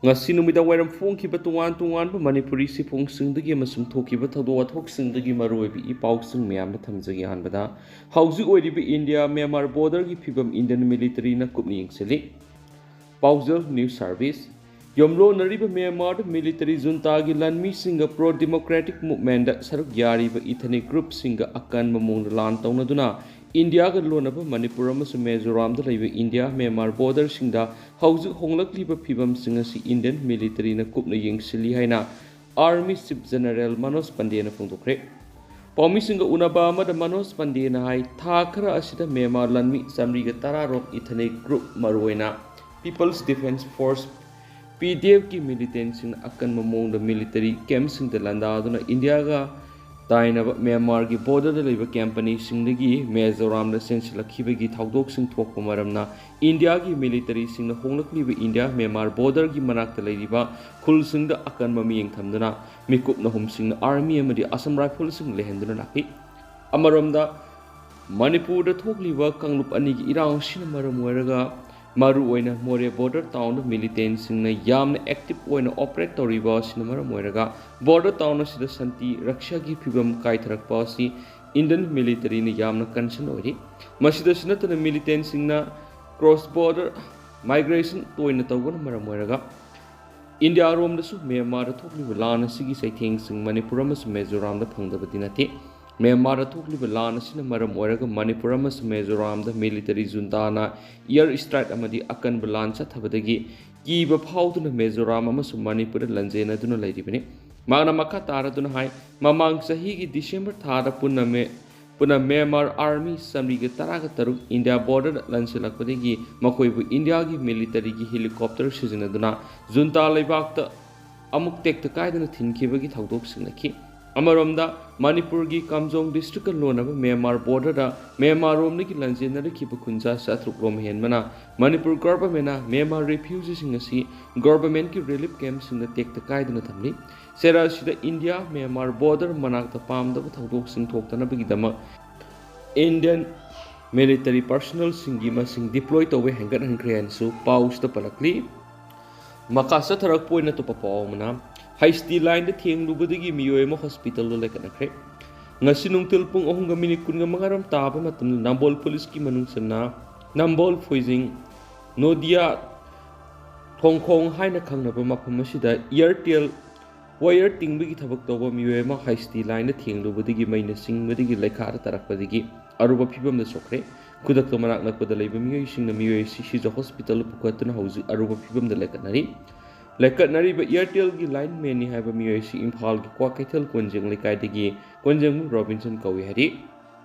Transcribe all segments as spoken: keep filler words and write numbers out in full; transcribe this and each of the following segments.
ꯉꯁꯤ ꯅꯨꯃꯤꯗꯥꯡ ꯋꯥꯏꯔꯝ ꯐꯣꯡꯈꯤꯕ ꯇꯣꯉꯥꯟ ꯇꯣꯉꯥꯟꯕ ꯃꯅꯤꯄꯨꯔꯤ ꯁꯤꯐꯣꯡꯁꯤꯡꯗꯒꯤ ꯑꯃꯁꯨꯡ ꯊꯣꯛꯈꯤꯕ ꯊꯧꯗꯣꯛ ꯋꯥꯊꯣꯛꯁꯤꯡꯗꯒꯤ ꯃꯔꯨꯑꯣꯏꯕ ꯏ ꯄꯥꯎꯁꯤꯡ ꯃꯌꯥꯝꯗ ꯊꯝꯖꯒꯦ꯫ ꯑꯍꯥꯟꯕꯗ, ꯍꯧꯖꯤꯛ ꯑꯣꯏꯔꯤꯕ ꯏꯟꯗꯤꯌꯥ ꯃ꯭ꯌꯥꯟꯃꯥꯔ ꯕꯣꯔꯗꯔꯒꯤ ꯐꯤꯕꯝ ꯏꯟꯗꯤꯌꯟ ꯃꯤꯂꯤꯇꯔꯤꯅ ꯀꯨꯞꯅ ꯌꯦꯡꯁꯤꯜꯂꯤ꯫ ꯄꯥꯎꯖꯦꯜ ꯅ꯭ꯌꯨꯁ ꯁꯥꯔꯚꯤꯁ꯫ ꯌꯣꯝꯂꯣꯟꯅꯔꯤꯕ ꯃ꯭ꯌꯥꯟꯃꯥꯔꯗ ꯃꯤꯂꯤꯇꯔꯤ ꯖꯨꯟꯇꯥꯒꯤ ꯂꯥꯟꯃꯤꯁꯤꯡꯒ ꯄ꯭ꯔꯣ ꯗꯦꯃꯣꯀ꯭ꯔꯦꯇꯤꯛ ꯃꯨꯚꯃꯦꯟꯗ ꯁꯔꯨꯛ ꯌꯥꯔꯤꯕ ꯏꯊꯅꯤꯛ ꯒ꯭ꯔꯨꯞꯁꯤꯡꯒ ꯑꯀꯟꯕ ꯃꯑꯣꯡꯗ ꯂꯥꯟ ꯇꯧꯅꯗꯨꯅ ꯏꯟꯗꯤꯌꯥꯒ ꯂꯣꯟꯅꯕ ꯃꯅꯤꯄꯨꯔ ꯑꯃꯁꯨꯡ ꯃꯤꯖꯣꯔꯥꯝꯗ ꯂꯩꯕ ꯏꯟꯗꯤꯌꯥ ꯃ꯭ꯌꯥꯟꯃꯥꯔ ꯕꯣꯔꯗꯔꯁꯤꯡꯗ ꯍꯧꯖꯤꯛ ꯍꯣꯡꯂꯛꯂꯤꯕ ꯐꯤꯕꯝꯁꯤꯡ ꯑꯁꯤ ꯏꯟꯗꯤꯌꯟ ꯃꯤꯂꯤꯇꯔꯤꯅ ꯀꯨꯞꯅ ꯌꯦꯡꯁꯤꯜꯂꯤ ꯍꯥꯏꯅ ꯑꯥꯔꯃꯤ ꯆꯤꯐ ꯖꯦꯅꯔꯦꯜ ꯃꯅꯣꯖ ꯄꯟꯗꯦꯅ ꯐꯣꯡꯗꯣꯛꯈ꯭ꯔꯦ꯫ ꯄꯥꯎꯃꯤꯁꯤꯡꯒ ꯎꯅꯕ ꯑꯃꯗ ꯃꯅꯣꯖ ꯄꯟꯗꯦꯅ ꯍꯥꯏ, ꯊꯥ ꯈꯔ ꯑꯁꯤꯗ ꯃ꯭ꯌꯥꯟꯃꯥꯔ ꯂꯥꯟꯃꯤ ꯆꯥꯃꯔꯤꯒ ꯇꯔꯥ ꯔꯣꯝ ꯏꯊꯅꯤꯛ ꯒ꯭ꯔꯨꯞ, ꯃꯔꯨꯑꯣꯏꯅ ꯄꯤꯄꯜꯁ ꯗꯤꯐꯦꯟꯁ ꯐꯣꯔꯁ, ꯄꯤ ꯗꯤ ꯑꯦꯐꯀꯤ ꯃꯤꯂꯤꯇꯦꯟꯁꯤꯡꯅ ꯑꯀꯟꯕ ꯃꯑꯣꯡꯗ ꯃꯤꯂꯤꯇꯔꯤ ꯀꯦꯝꯞꯁꯤꯡꯗ ꯂꯥꯟꯗꯥꯗꯨꯅ ꯏꯟꯗꯤꯌꯥꯒ ꯇꯥꯏꯅꯕ ꯃ꯭ꯌꯥꯟꯃꯥꯔꯒꯤ ꯕꯣꯔꯗꯔꯗ ꯂꯩꯕ ꯀꯝꯄꯅꯤꯁꯤꯡꯗꯒꯤ ꯃꯤꯖꯣꯔꯥꯝꯗ ꯆꯦꯟꯁꯤꯜꯂꯛꯈꯤꯕꯒꯤ ꯊꯧꯗꯣꯛꯁꯤꯡ ꯊꯣꯛꯄ ꯃꯔꯝꯅ ꯏꯟꯗꯤꯌꯥꯒꯤ ꯃꯤꯂꯤꯇꯔꯤꯁꯤꯡꯅ ꯍꯣꯡꯂꯛꯂꯤꯕ ꯏꯟꯗꯤꯌꯥ ꯃ꯭ꯌꯥꯟꯃꯥꯔ ꯕꯣꯔꯗꯔꯒꯤ ꯃꯅꯥꯛꯇ ꯂꯩꯔꯤꯕ ꯈꯨꯜꯁꯤꯡꯗ ꯑꯀꯟꯕ ꯃꯤꯠꯌꯦꯡ ꯊꯝꯗꯨꯅ ꯃꯤꯀꯨꯞꯅ ꯍꯨꯝꯁꯤꯡꯅ ꯑꯥꯔꯃꯤ ꯑꯃꯗꯤ ꯑꯁꯥꯝ ꯔꯥꯏꯐꯜꯁꯤꯡ ꯂꯩꯍꯟꯗꯨꯅ ꯂꯥꯛꯂꯤ꯫ ꯑꯃꯔꯣꯝꯗ, ꯃꯅꯤꯄꯨꯔꯗ ꯊꯣꯛꯂꯤꯕ ꯀꯥꯡꯂꯨꯞ ꯑꯅꯤꯒꯤ ꯏꯔꯥꯡ ꯑꯁꯤꯅ ꯃꯔꯝ ꯑꯣꯏꯔꯒ, ꯃꯔꯨꯑꯣꯏꯅ ꯃꯣꯔꯦ ꯕꯣꯔꯗꯔ ꯇꯥꯎꯟꯗ ꯃꯤꯂꯤꯇꯦꯟꯁꯤꯡꯅ ꯌꯥꯝꯅ ꯑꯦꯛꯇꯤꯚ ꯑꯣꯏꯅ ꯑꯣꯄꯔꯦꯠ ꯇꯧꯔꯤꯕ ꯑꯁꯤꯅ ꯃꯔꯝ ꯑꯣꯏꯔꯒ, ꯕꯣꯔꯗꯔ ꯇꯥꯎꯟ ꯑꯁꯤꯗ ꯁꯥꯟꯇꯤ ꯔꯛꯁꯥꯒꯤ ꯐꯤꯕꯝ ꯀꯥꯏꯊꯔꯛꯄ ꯑꯁꯤ ꯏꯟꯗꯤꯌꯟ ꯃꯤꯂꯤꯇꯔꯤꯅ ꯌꯥꯝꯅ ꯀꯟꯁꯔꯟ ꯑꯣꯏꯔꯤ꯫ ꯃꯁꯤꯗꯁꯨ ꯅꯠꯇꯅ, ꯃꯤꯂꯤꯇꯦꯟꯁꯤꯡꯅ ꯀ꯭ꯔꯣꯁ ꯕꯣꯔꯗꯔ ꯃꯥꯏꯒ꯭ꯔꯦꯁꯟ ꯇꯣꯏꯅ ꯇꯧꯕꯅ ꯃꯔꯝ ꯑꯣꯏꯔꯒ, ꯏꯟꯗꯤꯌꯥꯔꯣꯝꯗꯁꯨ ꯃ꯭ꯌꯥꯟꯃꯥꯔꯗ ꯊꯣꯛꯂꯤꯕ ꯂꯥꯟ ꯑꯁꯤꯒꯤ ꯆꯩꯊꯦꯡꯁꯤꯡ ꯃꯅꯤꯄꯨꯔ ꯑꯃꯁꯨꯡ ꯃꯤꯖꯣꯔꯥꯝꯗ ꯐꯪꯗꯕꯗꯤ ꯅꯠꯇꯦ꯫ ꯃ꯭ꯌꯥꯟꯃꯥꯔꯗ ꯊꯣꯛꯂꯤꯕ ꯂꯥꯟ ꯑꯁꯤꯅ ꯃꯔꯝ ꯑꯣꯏꯔꯒ ꯃꯅꯤꯄꯨꯔ ꯑꯃꯁꯨꯡ ꯃꯤꯖꯣꯔꯥꯝꯗ ꯃꯤꯂꯤꯇꯔꯤ ꯖꯨꯟꯇꯥꯅ ꯏꯌꯔ ꯁ꯭ꯇ꯭ꯔꯥꯏꯛ ꯑꯃꯗꯤ ꯑꯀꯟꯕ ꯂꯥꯟ ꯆꯠꯊꯕꯗꯒꯤ ꯀꯤꯕ ꯐꯥꯎꯗꯨꯅ ꯃꯤꯖꯣꯔꯥꯝ ꯑꯃꯁꯨꯡ ꯃꯅꯤꯄꯨꯔꯗ ꯂꯥꯟꯖꯦꯟꯅꯗꯨꯅ ꯂꯩꯔꯤꯕꯅꯤ꯫ ꯃꯍꯥꯛꯅ ꯃꯈꯥ ꯇꯥꯔꯗꯨꯅ ꯍꯥꯏ, ꯃꯃꯥꯡ ꯆꯍꯤꯒꯤ ꯗꯤꯁꯦꯝꯕꯔ ꯊꯥꯗ ꯄꯨꯟꯅ ꯃꯦ-, ꯄꯨꯟꯅ ꯃ꯭ꯌꯥꯟꯃꯥꯔ ꯑꯥꯔꯃꯤ ꯆꯥꯃꯔꯤꯒ ꯇꯔꯥꯒ ꯇꯔꯨꯛ ꯏꯟꯗꯤꯌꯥ ꯕꯣꯔꯗꯔꯗ ꯂꯥꯟꯁꯤꯜꯂꯛꯄꯗꯒꯤ ꯃꯈꯣꯏꯕꯨ ꯏꯟꯗꯤꯌꯥꯒꯤ ꯃꯤꯂꯤꯇꯔꯤꯒꯤ ꯍꯦꯂꯤꯀꯣꯞꯇꯔ ꯁꯤꯖꯤꯟꯅꯗꯨꯅ ꯖꯨꯟꯇꯥ ꯂꯩꯕꯥꯛꯇ ꯑꯃꯨꯛ ꯇꯦꯛꯇ ꯀꯥꯏꯗꯅ ꯊꯤꯟꯈꯤꯕꯒꯤ ꯊꯧꯗꯣꯛ ꯁꯤꯡꯅꯈꯤ꯫ ꯑꯃꯔꯣꯝꯗ, ꯃꯅꯤꯄꯨꯔꯒꯤ ꯀꯥꯝꯖꯣꯡ ꯗꯤꯁꯇ꯭ꯔꯤꯛꯀ ꯂꯣꯟꯅꯕ ꯃ꯭ꯌꯥꯟꯃꯥꯔ ꯕꯣꯔꯗꯔꯗ ꯃ꯭ꯌꯥꯟꯃꯥꯔꯔꯣꯝꯗꯒꯤ ꯂꯥꯟꯖꯦꯟꯅꯔꯛꯈꯤꯕ ꯈꯨꯟꯖꯥ ꯆꯥꯇ꯭ꯔꯨꯛ ꯔꯣꯝ ꯍꯦꯟꯕꯅ ꯃꯅꯤꯄꯨꯔ ꯒꯚꯔꯟꯃꯦꯟꯅ ꯃ꯭ꯌꯥꯟꯃꯥꯔ ꯔꯤꯐ꯭ꯌꯨꯖꯤꯁꯤꯡ ꯑꯁꯤ ꯒꯚꯔꯟꯃꯦꯟꯒꯤ ꯔꯤꯂꯤꯐ ꯀꯦꯝꯞꯁꯤꯡꯗ ꯇꯦꯛꯇ ꯀꯥꯏꯗꯅ ꯊꯝꯂꯤ꯫ ꯆꯦꯔꯥ ꯑꯁꯤꯗ ꯏꯟꯗꯤꯌꯥ ꯃ꯭ꯌꯥꯟꯃꯥꯔ ꯕꯣꯔꯗꯔ ꯃꯅꯥꯛꯇ ꯄꯥꯝꯗꯕ ꯊꯧꯗꯣꯛꯁꯤꯡ ꯊꯣꯛꯇꯅꯕꯒꯤꯗꯃꯛ ꯏꯟꯗꯤꯌꯟ ꯃꯤꯂꯤꯇꯔꯤ ꯄꯔꯁꯣꯅꯦꯜꯁꯤꯡꯒꯤ ꯃꯁꯤꯡ ꯗꯤꯄ꯭ꯂꯣꯏ ꯇꯧꯕ ꯍꯦꯟꯒꯠꯍꯟꯈ꯭ꯔꯦ ꯍꯥꯏꯅꯁꯨ ꯄꯥꯎꯁꯤꯗ ꯄꯜꯂꯛꯂꯤ꯫ ꯃꯈꯥ ꯆꯠꯊꯔꯛꯄ ꯑꯣꯏꯅ ꯑꯇꯣꯞꯄ ꯄꯥꯎ ꯑꯃꯅ, ꯍꯩꯁꯇꯤ ꯂꯥꯏꯟꯗ ꯊꯦꯡꯂꯨꯕꯗꯒꯤ ꯃꯤꯑꯣꯏ ꯑꯃ ꯍꯣꯁꯄꯤꯇꯥꯜꯗ ꯂꯩꯈꯠꯅꯈ꯭ꯔꯦ꯫ ꯉꯁꯤ ꯅꯨꯡꯊꯤꯜ ꯄꯨꯡ ꯑꯍꯨꯝꯒ ꯃꯤꯅꯤꯠ ꯀꯨꯟꯒ ꯃꯉꯥꯔꯣꯝ ꯇꯥꯕ ꯃꯇꯝꯗ ꯅꯝꯕꯣꯜ ꯄꯨꯂꯤꯁꯀꯤ ꯃꯅꯨꯡ ꯆꯟꯅ ꯅꯝꯕꯣꯜ ꯐꯣꯏꯖꯤꯡ ꯅꯣꯗꯤꯌꯥ ꯊꯣꯡꯈꯣꯡ ꯍꯥꯏꯅ ꯈꯪꯅꯕ ꯃꯐꯝ ꯑꯁꯤꯗ ꯏꯌꯥꯔꯇꯦꯜ ꯋꯥꯌꯔ ꯇꯤꯡꯕꯒꯤ ꯊꯕꯛ ꯇꯧꯕ ꯃꯤꯑꯣꯏ ꯑꯃ ꯍꯩꯁꯇꯤ ꯂꯥꯏꯟꯗ ꯊꯦꯡꯂꯨꯕꯗꯒꯤ ꯃꯩꯅ ꯆꯤꯡꯕꯗꯒꯤ ꯂꯩꯈꯥꯗ ꯇꯥꯔꯛꯄꯗꯒꯤ ꯑꯔꯨꯕ ꯐꯤꯕꯝꯗ ꯁꯣꯛꯈ꯭ꯔꯦ꯫ ꯈꯨꯗꯛꯇ ꯃꯅꯥꯛ ꯅꯛꯄꯗ ꯂꯩꯕ ꯃꯤꯑꯣꯏꯁꯤꯡꯅ ꯃꯤꯑꯣꯏ ꯑꯁꯤ ꯁꯤꯖ ꯍꯣꯁꯄꯤꯇꯥꯜꯗ ꯄꯨꯈꯠꯇꯨꯅ ꯍꯧꯖꯤꯛ ꯑꯔꯨꯕ ꯐꯤꯕꯝꯗ ꯂꯩꯈꯠꯅꯔꯤ꯫ ꯂꯩꯈꯠꯅꯔꯤꯕ ꯏꯌꯥꯔꯇꯦꯜꯒꯤ ꯂꯥꯏꯟꯃꯦꯟꯅꯤ ꯍꯥꯏꯕ ꯃꯤꯑꯣꯏ ꯑꯁꯤ ꯏꯝꯐꯥꯜꯒꯤ ꯀ꯭ꯋꯥꯀꯩꯊꯦꯜ ꯀꯣꯟꯖꯦꯡ ꯂꯩꯀꯥꯏꯗꯒꯤ ꯀꯣꯟꯖꯦꯡꯕꯝ ꯔꯣꯕꯤꯟꯁꯟ ꯀꯧꯏ ꯍꯥꯏꯔꯤ꯫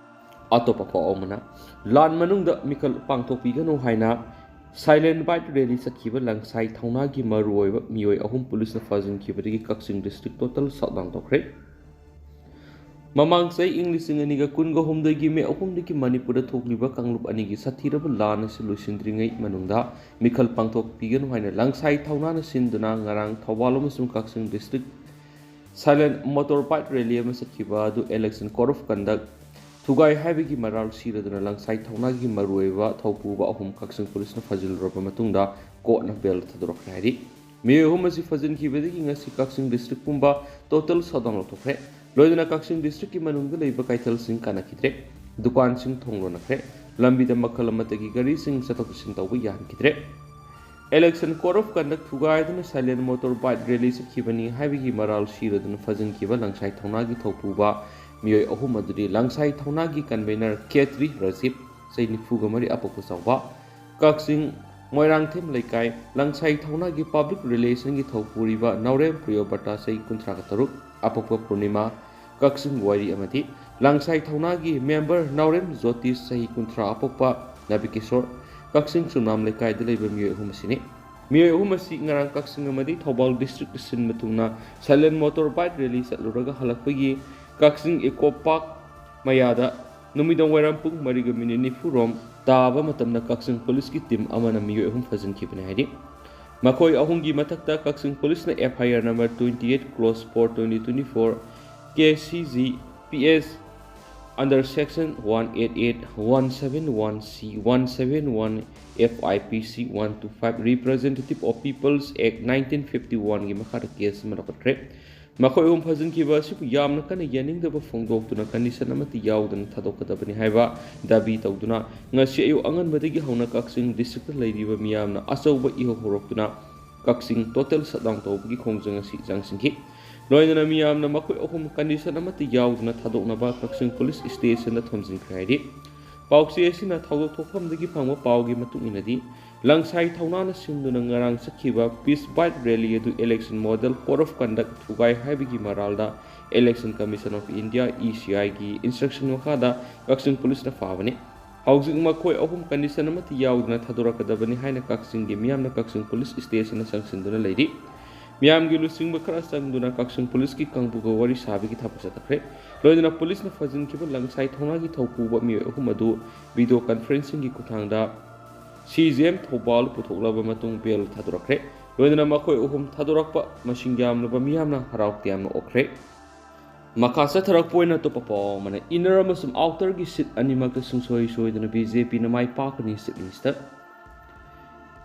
ꯑꯇꯣꯞꯄ ꯄꯥꯎ ꯑꯃꯅ, ꯂꯥꯟ ꯃꯅꯨꯡꯗ ꯃꯤꯈꯜ ꯄꯥꯡꯊꯣꯛꯄꯤꯒꯅꯨ ꯍꯥꯏꯅ ꯁꯥꯏꯂꯦꯟ ꯕꯥꯏꯠ ꯔꯦꯂꯤ ꯆꯠꯈꯤꯕ ꯂꯪꯁꯥꯏ ꯊꯧꯅꯥꯒꯤ ꯃꯔꯨꯑꯣꯏꯕ ꯃꯤꯑꯣꯏ ꯑꯍꯨꯝ ꯄꯨꯂꯤꯁꯅ ꯐꯥꯖꯤꯟꯈꯤꯕꯗꯒꯤ ꯀꯛꯆꯤꯡ ꯗꯤꯁꯇ꯭ꯔꯤꯛ ꯇꯣꯇꯦꯜ ꯁꯠꯗꯥꯎꯟ ꯇꯧꯈ꯭ꯔꯦ꯫ ꯃꯃꯥꯡ ꯆꯍꯤ ꯏꯪ ꯂꯤꯁꯤꯡ ꯑꯅꯤꯒ ꯀꯨꯟꯒ ꯍꯨꯝꯗꯣꯏꯒꯤ ꯃꯦ ꯑꯍꯨꯝꯗꯒꯤ ꯃꯅꯤꯄꯨꯔꯗ ꯊꯣꯛꯂꯤꯕ ꯀꯥꯡꯂꯨꯞ ꯑꯅꯤꯒꯤ ꯁꯥꯊꯤꯔꯕ ꯂꯥꯟ ꯑꯁꯤ ꯂꯣꯏꯁꯤꯟꯗ꯭ꯔꯤꯉꯩ ꯃꯅꯨꯡꯗ ꯃꯤꯈꯜ ꯄꯥꯡꯊꯣꯛꯄꯤꯒꯅꯨ ꯍꯥꯏꯅ ꯂꯪꯁꯥꯏ ꯊꯧꯅꯥꯅ ꯁꯤꯟꯗꯨꯅ ꯉꯔꯥꯡ ꯊꯧꯕꯥꯜ ꯑꯃꯁꯨꯡ Kakching district silent motor bike rally ꯑꯃ ꯆꯠꯈꯤꯕ ꯑꯗꯨ ꯏꯂꯦꯛꯁꯟ ꯀꯣꯗ ꯑꯣꯐ ꯀꯟꯗꯛ ꯊꯨꯒꯥꯏ ꯍꯥꯏꯕꯒꯤ ꯃꯔꯥꯜ ꯁꯤꯔꯗꯨꯅ ꯂꯪꯁꯥꯏ ꯊꯧꯅꯥꯒꯤ ꯃꯔꯨꯑꯣꯏꯕ ꯊꯧꯄꯨꯕ ꯑꯍꯨꯝ ꯀꯛꯆꯤꯡ ꯄꯨꯂꯤꯁꯅ ꯐꯥꯖꯤꯜꯂꯨꯔꯕ ꯃꯇꯨꯡꯗ ꯀꯣꯔꯠꯅ ꯕꯦꯜ ꯊꯥꯗꯣꯔꯛꯈ꯭ꯔꯦ ꯍꯥꯏꯔꯤ꯫ ꯃꯤꯑꯣꯏ ꯑꯍꯨꯝ ꯑꯁꯤ ꯐꯥꯖꯤꯟꯈꯤꯕꯗꯒꯤ ꯉꯁꯤ ꯀꯛꯆꯤꯡ ꯗꯤꯁꯇ꯭ꯔꯤꯛ ꯄꯨꯝꯕ ꯇꯣꯇꯦꯜ ꯁꯠꯗꯥꯎꯟ ꯂꯧꯊꯣꯛꯈ꯭ꯔꯦ꯫ ꯂꯣꯏꯅꯅ ꯀꯛꯆꯤꯡ ꯗꯤꯁꯇ꯭ꯔꯤꯛꯀꯤ ꯃꯅꯨꯡꯗ ꯂꯩꯕ ꯀꯩꯊꯦꯜꯁꯤꯡ ꯀꯥꯟꯅꯈꯤꯗ꯭ꯔꯦ꯫ ꯗꯨꯀꯥꯟꯁꯤꯡ ꯊꯣꯡ ꯂꯣꯟꯅꯈ꯭ꯔꯦ꯫ ꯂꯝꯕꯤꯗ ꯃꯈꯜ ꯑꯃꯠꯇꯒꯤ ꯒꯥꯔꯤꯁꯤꯡ ꯆꯠꯊꯣꯛ ꯆꯠꯁꯤꯟ ꯇꯧꯕ ꯌꯥꯍꯟꯈꯤꯗ꯭ꯔꯦ꯫ ꯏꯂꯦꯛꯁꯟ ꯀꯣꯗ ꯑꯣꯐ ꯀꯟꯗꯛ ꯊꯨꯒꯥꯏꯗꯨꯅ ꯁꯥꯏꯂꯦꯟ ꯃꯣꯇꯣꯔ ꯕꯥꯏꯛ ꯔꯦꯂꯤ ꯆꯠꯈꯤꯕꯅꯤ ꯍꯥꯏꯕꯒꯤ ꯃꯔꯥꯜ ꯁꯤꯔꯗꯨꯅ ꯐꯥꯖꯤꯟꯈꯤꯕ ꯂꯪꯁꯥꯏ ꯊꯧꯅꯥꯒꯤ ꯊꯧꯄꯨꯕ ꯃꯤꯑꯣꯏ ꯑꯍꯨꯝ ꯑꯗꯨꯗꯤ ꯂꯪꯁꯥꯏ ꯊꯧꯅꯥꯒꯤ ꯀꯟꯚꯦꯅꯔ ꯈꯦꯇ꯭ꯔꯤ ꯔꯥꯖꯤꯞ, ꯆꯍꯤ ꯅꯤꯐꯨꯒ ꯃꯔꯤ, ꯑꯄꯣꯛꯄ ꯆꯥꯎꯕ, ꯀꯛꯆꯤꯡ ꯃꯣꯏꯔꯥꯡꯊꯦꯝ ꯂꯩꯀꯥꯏ, ꯂꯪꯁꯥꯏ ꯊꯧꯅꯥꯒꯤ ꯄꯕ꯭ꯂꯤꯛ ꯔꯤꯂꯦꯁꯟꯒꯤ ꯊꯧꯄꯨꯔꯤꯕ ꯅꯥꯎꯔꯦꯝ ꯄ꯭ꯔꯤꯌꯣꯕꯇꯥ, ꯆꯍꯤ ꯀꯨꯟꯊ꯭ꯔꯥꯒ ꯇꯔꯨꯛ, ꯑꯄꯣꯛꯄ ꯄꯨꯔꯅꯤꯃꯥ, ꯀꯛꯆꯤꯡ ꯋꯥꯏꯔꯤ ꯑꯃꯗꯤ ꯂꯪꯁꯥꯏ ꯊꯧꯅꯥꯒꯤ ꯃꯦꯝꯕꯔ ꯅꯥꯎꯔꯦꯝ ꯖꯣꯇꯤꯁ, ꯆꯍꯤ ꯀꯨꯟꯊ꯭ꯔꯥ, ꯑꯄꯣꯛꯄ ꯅꯕꯤꯀꯤꯁꯣꯔ, ꯀꯛꯆꯤꯡ ꯆꯨꯝꯅꯥꯝ ꯂꯩꯀꯥꯏꯗ ꯂꯩꯕ ꯃꯤꯑꯣꯏ ꯑꯍꯨꯝ ꯑꯁꯤꯅꯤ꯫ ꯃꯤꯑꯣꯏ ꯑꯍꯨꯝ ꯑꯁꯤ ꯉꯔꯥꯡ ꯀꯛꯆꯤꯡ ꯑꯃꯗꯤ ꯊꯧꯕꯥꯜ ꯗꯤꯁꯇ꯭ꯔꯤꯛꯇ ꯁꯤꯟꯕ ꯊꯨꯡꯅ ꯁꯥꯏꯂꯦꯟ ꯃꯣꯇꯣꯔ ꯕꯥꯏꯛ ꯔꯦꯂꯤ ꯆꯠꯂꯨꯔꯒ ꯍꯜꯂꯛꯄꯒꯤ ꯀꯛꯆꯤꯡ ꯏꯀꯣ ꯄꯥꯔꯛ ꯃꯌꯥꯗ ꯅꯨꯃꯤꯗꯥꯡ ꯋꯥꯏꯔꯝ ꯄꯨꯡ ꯃꯔꯤꯒ ꯃꯤꯅꯤꯠ ꯅꯤꯐꯨꯔꯣꯝ ꯇꯥꯕ ꯃꯇꯝꯗ ꯀꯛꯆꯤꯡ ꯄꯨꯂꯤꯁꯀꯤ ꯇꯤꯝ ꯑꯃꯅ ꯃꯤꯑꯣꯏ ꯑꯍꯨꯝ ꯐꯥꯖꯤꯟꯈꯤꯕꯅꯤ ꯍꯥꯏꯔꯤ꯫ ꯃꯈꯣꯏ ꯑꯍꯨꯝꯒꯤ ꯃꯊꯛꯇ ꯀꯛꯆꯤꯡ ꯄꯨꯂꯤꯁꯅ F I R number twenty eight cross four twenty twenty four K C G P S under section one eight eight, one seven one C, one seven one F I P C one two five, Representative of People's Act nineteen fifty-one ꯒꯤ ꯃꯈꯥꯗ case ꯑꯃ ꯂꯧꯈꯠꯈ꯭ꯔꯦ꯫ ꯃꯈꯣꯏ ꯑꯍꯨꯝ ꯐꯥꯖꯤꯟꯈꯤꯕ ꯑꯁꯤꯕꯨ ꯌꯥꯝꯅ ꯀꯟꯅ ꯌꯥꯅꯤꯡꯗꯕ ꯐꯣꯡꯗꯣꯛꯇꯨꯅ condition ꯑꯃꯠꯇ ꯌꯥꯎꯗꯅ ꯊꯥꯗꯣꯛꯀꯗꯕꯅꯤ ꯍꯥꯏꯕ ꯗꯥꯕꯤ ꯇꯧꯗꯨꯅ ꯉꯁꯤ ꯑꯌꯨꯛ ꯑꯉꯟꯕꯗꯒꯤ ꯍꯧꯅ ꯀꯛꯆꯤꯡ district ꯇ ꯂꯩꯔꯤꯕ ꯃꯤꯌꯥꯝꯅ ꯑꯆꯧꯕ ꯏꯍꯧ ꯍꯧꯔꯛꯇꯨꯅ ꯀꯛꯆꯤꯡ total shutdown ꯇꯧꯕꯒꯤ ꯈꯣꯡꯖꯪ ꯑꯁꯤ ꯆꯪꯁꯤꯟꯈꯤ꯫ ꯂꯣꯏꯅꯅ ꯃꯤꯌꯥꯝꯅ ꯃꯈꯣꯏ ꯑꯍꯨꯝ condition ꯑꯃꯠꯇ ꯌꯥꯎꯗꯅ ꯊꯥꯗꯣꯛꯅꯕ ꯀꯛꯆꯤꯡ police station ꯗ ꯊꯣꯝꯖꯤꯟꯈ꯭ꯔꯦ ꯍꯥꯏꯔꯤ꯫ ꯄꯥꯎꯆꯦ ꯑꯁꯤꯅ ꯊꯧꯗꯣꯛ ꯊꯣꯛꯐꯝꯗꯒꯤ ꯐꯪꯕ ꯄꯥꯎꯒꯤ ꯃꯇꯨꯡ ꯏꯟꯅꯗꯤ, ꯂꯪꯁꯥꯏ ꯊꯧꯅꯥꯅ ꯁꯤꯟꯗꯨꯅ ꯉꯔꯥꯡ ꯆꯠꯈꯤꯕ peace bike rally ꯑꯗꯨ election model code of conduct ꯊꯨꯒꯥꯏ ꯍꯥꯏꯕꯒꯤ ꯃꯔꯥꯜꯗ Election Commission of India, E C I ꯒꯤ instruction ꯃꯈꯥꯗ ꯀꯛꯆꯤꯡ police ꯅ ꯐꯥꯕꯅꯤ꯫ ꯍꯧꯖꯤꯛ ꯃꯈꯣꯏ ꯑꯍꯨꯝ condition ꯑꯃꯠꯇ ꯌꯥꯎꯗꯅ ꯊꯥꯗꯣꯔꯛꯀꯗꯕꯅꯤ ꯍꯥꯏꯅ ꯀꯛꯆꯤꯡꯒꯤ ꯃꯤꯌꯥꯝꯅ ꯀꯛꯆꯤꯡ police station ꯗ ꯆꯪꯁꯤꯟꯗꯨꯅ ꯂꯩꯔꯤ꯫ ꯃꯤꯌꯥꯝꯒꯤ ꯂꯨꯆꯤꯡꯕ ꯈꯔ ꯆꯪꯗꯨꯅ ꯀꯛꯆꯤꯡ police ꯀꯤ ꯀꯥꯡꯕꯨꯒ ꯋꯥꯔꯤ ꯁꯥꯕꯒꯤ ꯊꯕꯛ ꯆꯠꯊꯈ꯭ꯔꯦ꯫ ꯂꯣꯏꯅꯅ police ꯅ ꯐꯥꯖꯤꯟꯈꯤꯕ ꯂꯪꯁꯥꯏ ꯊꯧꯅꯥꯒꯤ ꯊꯧꯄꯨꯕ ꯃꯤꯑꯣꯏ ꯑꯍꯨꯝ ꯑꯗꯨ video conferencing ꯒꯤ ꯈꯨꯠꯊꯥꯡꯗ C J M ꯊꯧꯕꯥꯜ ꯄꯨꯊꯣꯛꯂꯕ ꯃꯇꯨꯡ bail ꯊꯥꯗꯣꯔꯛꯈ꯭ꯔꯦ꯫ ꯂꯣꯏꯅꯅ ꯃꯈꯣꯏ ꯑꯍꯨꯝ ꯊꯥꯗꯣꯔꯛꯄ ꯃꯁꯤꯡ ꯌꯥꯝꯂꯕ ꯃꯤꯌꯥꯝꯅ ꯍꯔꯥꯎ ꯇꯌꯥꯝꯅ ꯑꯣꯛꯈ꯭ꯔꯦ꯫ ꯃꯈꯥ ꯆꯠꯊꯔꯛꯄ ꯑꯣꯏꯅ ꯑꯇꯣꯞꯄ ꯄꯥꯎ ꯑꯃꯅ, inner ꯑꯃꯁꯨꯡ outer ꯒꯤ seat ꯑꯅꯤꯃꯛꯇ ꯁꯨꯡꯁꯣꯏ ꯁꯣꯏꯗꯅ B J P ꯅ ꯃꯥꯏ ꯄꯥꯛꯀꯅꯤ, Chief Minister꯫